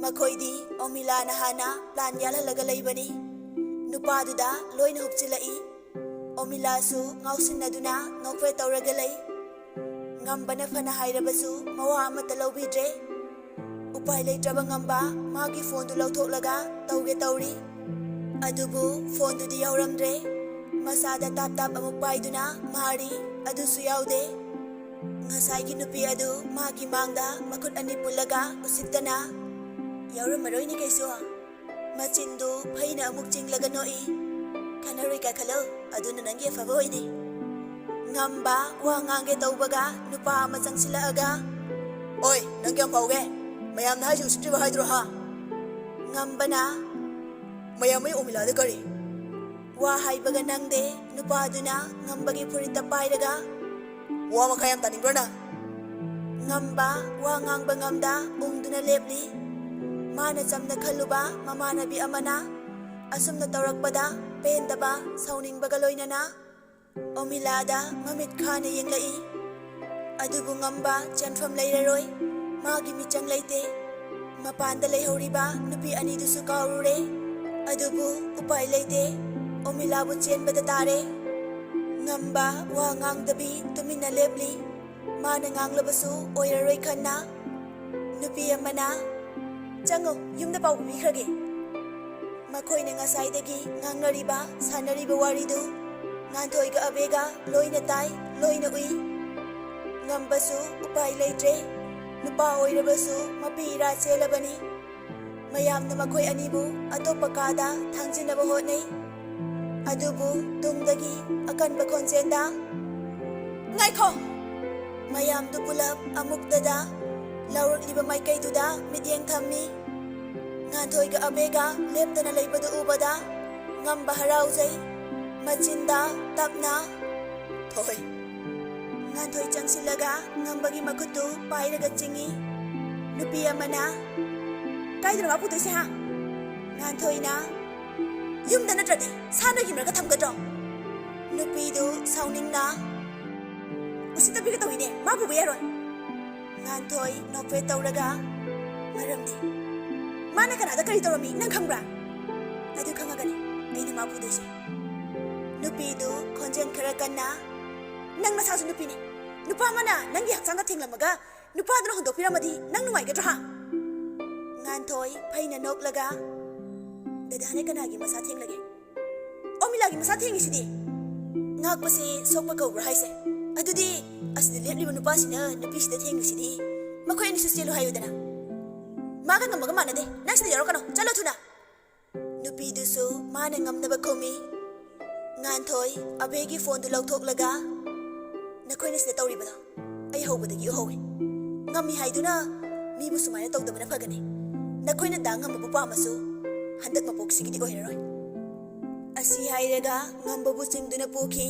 ꯃꯈꯣꯏꯗꯤ ꯑꯣꯃꯤꯂꯥꯅ ꯍꯥꯟꯅ ꯄ꯭ꯂꯥꯟ ꯌꯥꯜꯍꯜꯂꯒ ꯂꯩꯕꯅꯤ꯫ ꯅꯨꯄꯥꯗꯨꯗ ꯂꯣꯏꯅ ꯍꯨꯞꯆꯤꯜꯂꯛꯏ꯫ ꯑꯣꯃꯤꯂꯥꯁꯨ ꯉꯥꯎꯁꯤꯟꯅꯗꯨꯅ ꯅꯣꯛꯐꯦꯠ ꯇꯧꯔꯒ ꯂꯩ꯫ ꯉꯝꯕꯅ ꯐꯅ ꯍꯥꯏꯔꯕꯁꯨ ꯃꯋꯥ ꯑꯃꯠꯇ ꯂꯧꯕꯤꯗ꯭ꯔꯦ꯫ ꯎꯄꯥꯏ ꯂꯩꯇ꯭ꯔꯕ ꯉꯝꯕ ꯃꯥꯒꯤ ꯐꯣꯟꯗꯨ ꯂꯧꯊꯣꯛꯂꯒ ꯇꯧꯒꯦ ꯇꯧꯔꯤ꯫ ꯑꯗꯨꯕꯨ ꯐꯣꯟꯗꯨꯗꯤ ꯌꯥꯎꯔꯝꯗ꯭ꯔꯦ꯫ ꯃꯁꯥꯗ ꯇꯥꯞ ꯇꯥꯞ ꯑꯃꯨꯛ ꯄꯥꯏꯗꯨꯅ ꯃꯥꯔꯤ, ꯑꯗꯨꯁꯨ ꯌꯥꯎꯗꯦ꯫ ꯉꯁꯥꯏꯒꯤ ꯅꯨꯄꯤ ꯑꯗꯨ ꯃꯥꯒꯤ ꯃꯥꯡꯗ ꯃꯈꯨꯠ ꯑꯅꯤ ꯄꯨꯜꯂꯒ ꯎꯁꯤꯠꯇꯅ, "ꯌꯥꯎꯔꯝꯃꯔꯣꯏꯅꯦ ꯀꯩꯁꯨ꯫" ꯃꯆꯤꯟꯗꯨ ꯐꯩꯅ ꯑꯃꯨꯛ ꯆꯤꯡꯂꯒ ꯅꯣꯛꯏ꯫ "ꯈꯟꯅꯔꯣꯏ ꯀꯥꯈꯠꯂꯣ, ꯑꯗꯨꯅ ꯅꯪꯒꯤ ꯑꯐꯕ ꯑꯣꯏꯅꯤ꯫" ꯉꯝꯕ ꯋꯥ ꯉꯥꯡꯒꯦ ꯇꯧꯕꯒ ꯅꯨꯄꯥ ꯑꯃ ꯆꯪꯁꯤꯜꯂꯛꯑꯒ, "ꯑꯣꯏ, ꯅꯪ ꯀꯌꯥꯝ ꯐꯥꯎꯒꯦ? ꯃꯌꯥꯝꯅ ꯍꯥꯏꯁꯤ ꯎꯁꯤꯠꯇ꯭ꯔꯤꯕ ꯍꯥꯏꯗ꯭ꯔꯣ ꯍꯥ?" ꯉꯝꯕꯅ, "ꯃꯌꯥꯝ ꯑꯩ ꯑꯣꯃꯤꯂꯥꯗ ꯀꯔꯤ?" ꯋꯥ ꯍꯥꯏꯕꯒ ꯅꯪꯗꯦ꯫ ꯅꯨꯄꯥꯗꯨꯅ ꯉꯝꯕꯒꯤ ꯐꯨꯔꯤꯠꯇ ꯄꯥꯏꯔꯒ, "ꯋꯥ ꯃꯈꯥ ꯌꯥꯝ ꯇꯥꯅꯤꯡꯕ꯭ꯔꯥ ꯅꯪ?" ꯉꯝꯕ ꯋꯥ ꯉꯥꯡꯕ ꯉꯝꯗ ꯎꯪꯗꯨꯅ ꯂꯦꯞꯂꯤ꯫ ꯃꯥꯅ ꯆꯝꯅ ꯈꯜꯂꯨꯕ ꯃꯃꯥꯟꯅꯕꯤ ꯑꯃꯅ ꯑꯁꯨꯝꯅ ꯇꯧꯔꯛꯄꯗ ꯄꯦꯟꯗꯕ, ꯁꯥꯎꯅꯤꯡꯕꯒ ꯂꯣꯏꯅꯅ ꯑꯣꯃꯤꯂꯥꯗ ꯃꯃꯤꯠ ꯈꯥꯅ ꯌꯦꯡꯂꯛꯏ꯫ ꯑꯗꯨꯕꯨ ꯉꯝꯕ ꯆꯦꯟꯐꯝ ꯂꯩꯔꯔꯣꯏ꯫ ꯃꯥꯒꯤ ꯃꯤꯆꯪ ꯂꯩꯇꯦ꯫ ꯃꯄꯥꯟꯗ ꯂꯩꯍꯧꯔꯤꯕ ꯅꯨꯄꯤ ꯑꯅꯤꯗꯨꯁꯨ ꯀꯥꯎꯔꯨꯔꯦ꯫ ꯑꯗꯨꯕꯨ ꯎꯄꯥꯏ ꯂꯩꯇꯦ꯫ ꯑꯣꯃꯤꯂꯥꯕꯨ ꯆꯦꯟꯕꯗ ꯇꯥꯔꯦ꯫ ꯉꯝꯕ ꯋꯥ ꯉꯥꯡꯗꯕꯤ ꯇꯨꯃꯤꯟꯅ ꯂꯦꯞꯂꯤ꯫ ꯃꯥꯅ ꯉꯥꯡꯂꯕꯁꯨ ꯑꯣꯏꯔꯔꯣꯏ ꯈꯟꯅ ꯅꯨꯄꯤ ꯑꯃꯅ, "ꯆꯪꯉꯣ, ꯌꯨꯝꯗ ꯄꯥꯎ ꯄꯤꯈ꯭ꯔꯒꯦ꯫" ꯃꯈꯣꯏꯅ ꯉꯁꯥꯏꯗꯒꯤ ꯉꯥꯡꯅꯔꯤꯕ, ꯁꯥꯟꯅꯔꯤꯕ ꯋꯥꯔꯤꯗꯨ ꯉꯥꯟꯊꯣꯏꯒ ꯑꯕꯦꯒ ꯂꯣꯏꯅ ꯇꯥꯏ, ꯂꯣꯏꯅ ꯎꯏ꯫ ꯉꯝꯕꯁꯨ ꯎꯄꯥꯏ ꯂꯩꯇ꯭ꯔꯦ꯫ ꯅꯨꯄꯥ ꯑꯣꯏꯔꯕꯁꯨ ꯃꯄꯤ ꯏꯔꯥ ꯆꯦꯜꯂꯕꯅꯤ꯫ ꯃꯌꯥꯝꯅ ꯃꯈꯣꯏ ꯑꯅꯤꯕꯨ ꯑꯇꯣꯞꯄ ꯀꯥꯗ ꯊꯥꯡꯖꯤꯟꯅꯕ ꯍꯣꯠꯅꯩ꯫ ꯑꯗꯨꯕꯨ ꯇꯨꯡꯗꯒꯤ ꯑꯀꯟꯕ ꯈꯣꯟꯖꯦꯜꯗ, "ꯉꯥꯏꯈꯣ!" ꯃꯌꯥꯝꯗꯨ ꯄꯨꯂꯞ ꯑꯃꯨꯛꯇꯗ ꯂꯥꯎꯔꯛꯂꯤꯕ ꯃꯥꯏꯀꯩꯗꯨꯗ ꯃꯤꯠꯌꯦꯡ ꯊꯝꯃꯤ꯫ ꯉꯥꯟꯊꯣꯏꯒ ꯑꯕꯦꯒ ꯂꯦꯞꯇꯅ ꯂꯩꯕꯗꯨ ꯎꯕꯗ ꯉꯝꯕ ꯍꯔꯥꯎꯖꯩ꯫ ꯃꯆꯤꯟꯗ ꯇꯞꯅ, "ꯊꯣꯏ!" ꯉꯥꯟꯊꯣꯏ ꯆꯪꯁꯤꯜꯂꯒ ꯉꯝꯕꯒꯤ ꯃꯈꯨꯠꯇꯨ ꯄꯥꯏꯔꯒ ꯆꯤꯡꯏ꯫ ꯅꯨꯄꯤ ꯑꯃꯅ, "ꯀꯥꯏꯗꯅꯣ ꯃꯥ ꯄꯨꯗꯣꯏꯁꯦ, ꯍꯥ?" ꯉꯥꯟꯊꯣꯏꯅ, "ꯌꯨꯝꯗ ꯅꯠꯇ꯭ꯔꯗꯤ ꯁꯥ ꯅꯣꯏꯒꯤ ꯃꯔꯛꯇ ꯊꯝꯒꯗ꯭ꯔꯣ?" ꯅꯨꯄꯤꯗꯨ ꯁꯥꯎꯅꯤꯡꯅ, "ꯎꯁꯤꯠꯇꯕꯤꯒ ꯇꯧꯏꯅꯦ, ꯃꯥ ꯄꯨꯕ ꯌꯥꯔꯣꯏ꯫" ꯉꯥꯟꯊꯣꯏ ꯅꯣꯛꯐꯦꯠ ꯇꯧꯔꯒ, "ꯃꯔꯝꯗꯤ ꯃꯥꯅ ꯀꯅꯥꯗ ꯀꯔꯤ ꯇꯧꯔꯝꯃꯤ ꯅꯪ ꯈꯪꯕ꯭ꯔꯥ?" "ꯑꯗꯨ ꯈꯪꯉꯒꯅꯤ ꯑꯩꯅ ꯃꯥ ꯄꯨꯗꯣꯏꯁꯦ꯫" ꯅꯨꯄꯤꯗꯨ ꯈꯣꯟꯖꯦꯜ ꯈꯔ ꯀꯟꯅ, "ꯅꯪ ꯅꯁꯥꯁꯨ ꯅꯨꯄꯤꯅꯤ꯫ ꯅꯨꯄꯥ ꯑꯃꯅ ꯅꯪꯒꯤ ꯍꯛꯆꯥꯡꯗ ꯊꯦꯡꯂꯝꯃꯒ ꯅꯨꯄꯥꯗꯨꯅ ꯍꯨꯟꯗꯣꯛꯄꯤꯔꯝꯃꯗꯤ ꯅꯪ ꯅꯨꯡꯉꯥꯏꯒꯗ꯭ꯔꯣ, ꯍꯥ?" ꯉꯥꯟꯊꯣꯏ ꯐꯩꯅ ꯅꯣꯛꯂꯒ, "ꯗꯗꯥꯅ ꯀꯅꯥꯒꯤ ꯃꯁꯥ ꯊꯦꯡꯂꯒꯦ? ꯑꯣꯃꯤꯂꯥꯒꯤ ꯃꯁꯥ ꯊꯦꯡꯉꯤꯁꯤꯗꯤ꯫ ꯉꯥꯛꯄꯁꯤ ꯁꯣꯛꯄ ꯀꯧꯕ꯭ꯔꯥ ꯍꯥꯏꯁꯦ? ꯑꯗꯨꯗꯤ ꯑꯁꯤꯗ ꯂꯦꯞꯂꯤꯕ ꯅꯨꯄꯥꯁꯤꯅ ꯅꯨꯄꯤꯁꯤꯗ ꯊꯦꯡꯉꯤꯁꯤꯗꯤ꯫ ꯃꯈꯣꯏ ꯑꯅꯤꯁꯨ ꯆꯦꯜꯂꯨ ꯍꯥꯏꯌꯨꯗꯅ꯫ ꯃꯥꯒ ꯉꯝꯃꯒ ꯃꯥꯟꯅꯗꯦ꯫ ꯅꯪ ꯁꯤꯗ ꯌꯥꯎꯔꯛꯀꯅꯣ꯫ ꯆꯠꯂꯣ ꯊꯨꯅ꯫" ꯅꯨꯄꯤꯗꯨꯁꯨ ꯃꯥꯅ ꯉꯝꯅꯕ ꯈꯨꯝꯃꯤ꯫ ꯉꯥꯟꯊꯣꯏ ꯑꯕꯦꯒꯤ ꯐꯣꯟꯗꯨ ꯂꯧꯊꯣꯛꯂꯒ, "ꯅꯈꯣꯏꯅ ꯁꯤꯗ ꯇꯧꯔꯤꯕꯗꯣ ꯑꯩ ꯍꯧꯕꯗꯒꯤ ꯎꯍꯧꯏ꯫ ꯉꯝꯃꯤ ꯍꯥꯏꯗꯨꯅ ꯃꯤꯕꯨ ꯁꯨꯃꯥꯏꯅ ꯇꯧꯗꯕꯅ ꯐꯒꯅꯤ꯫ ꯅꯈꯣꯏꯅ ꯗꯥ ꯉꯝꯕꯕꯨ ꯄꯥꯝꯃꯁꯨ ꯍꯟꯗꯛ ꯃꯄꯣꯛꯁꯤꯒꯤꯗꯤ ꯑꯣꯏꯔꯔꯣꯏ꯫" ꯑꯁꯤ ꯍꯥꯏꯔꯒ ꯉꯝꯕꯕꯨ ꯆꯤꯡꯗꯨꯅ ꯄꯨꯈꯤ꯫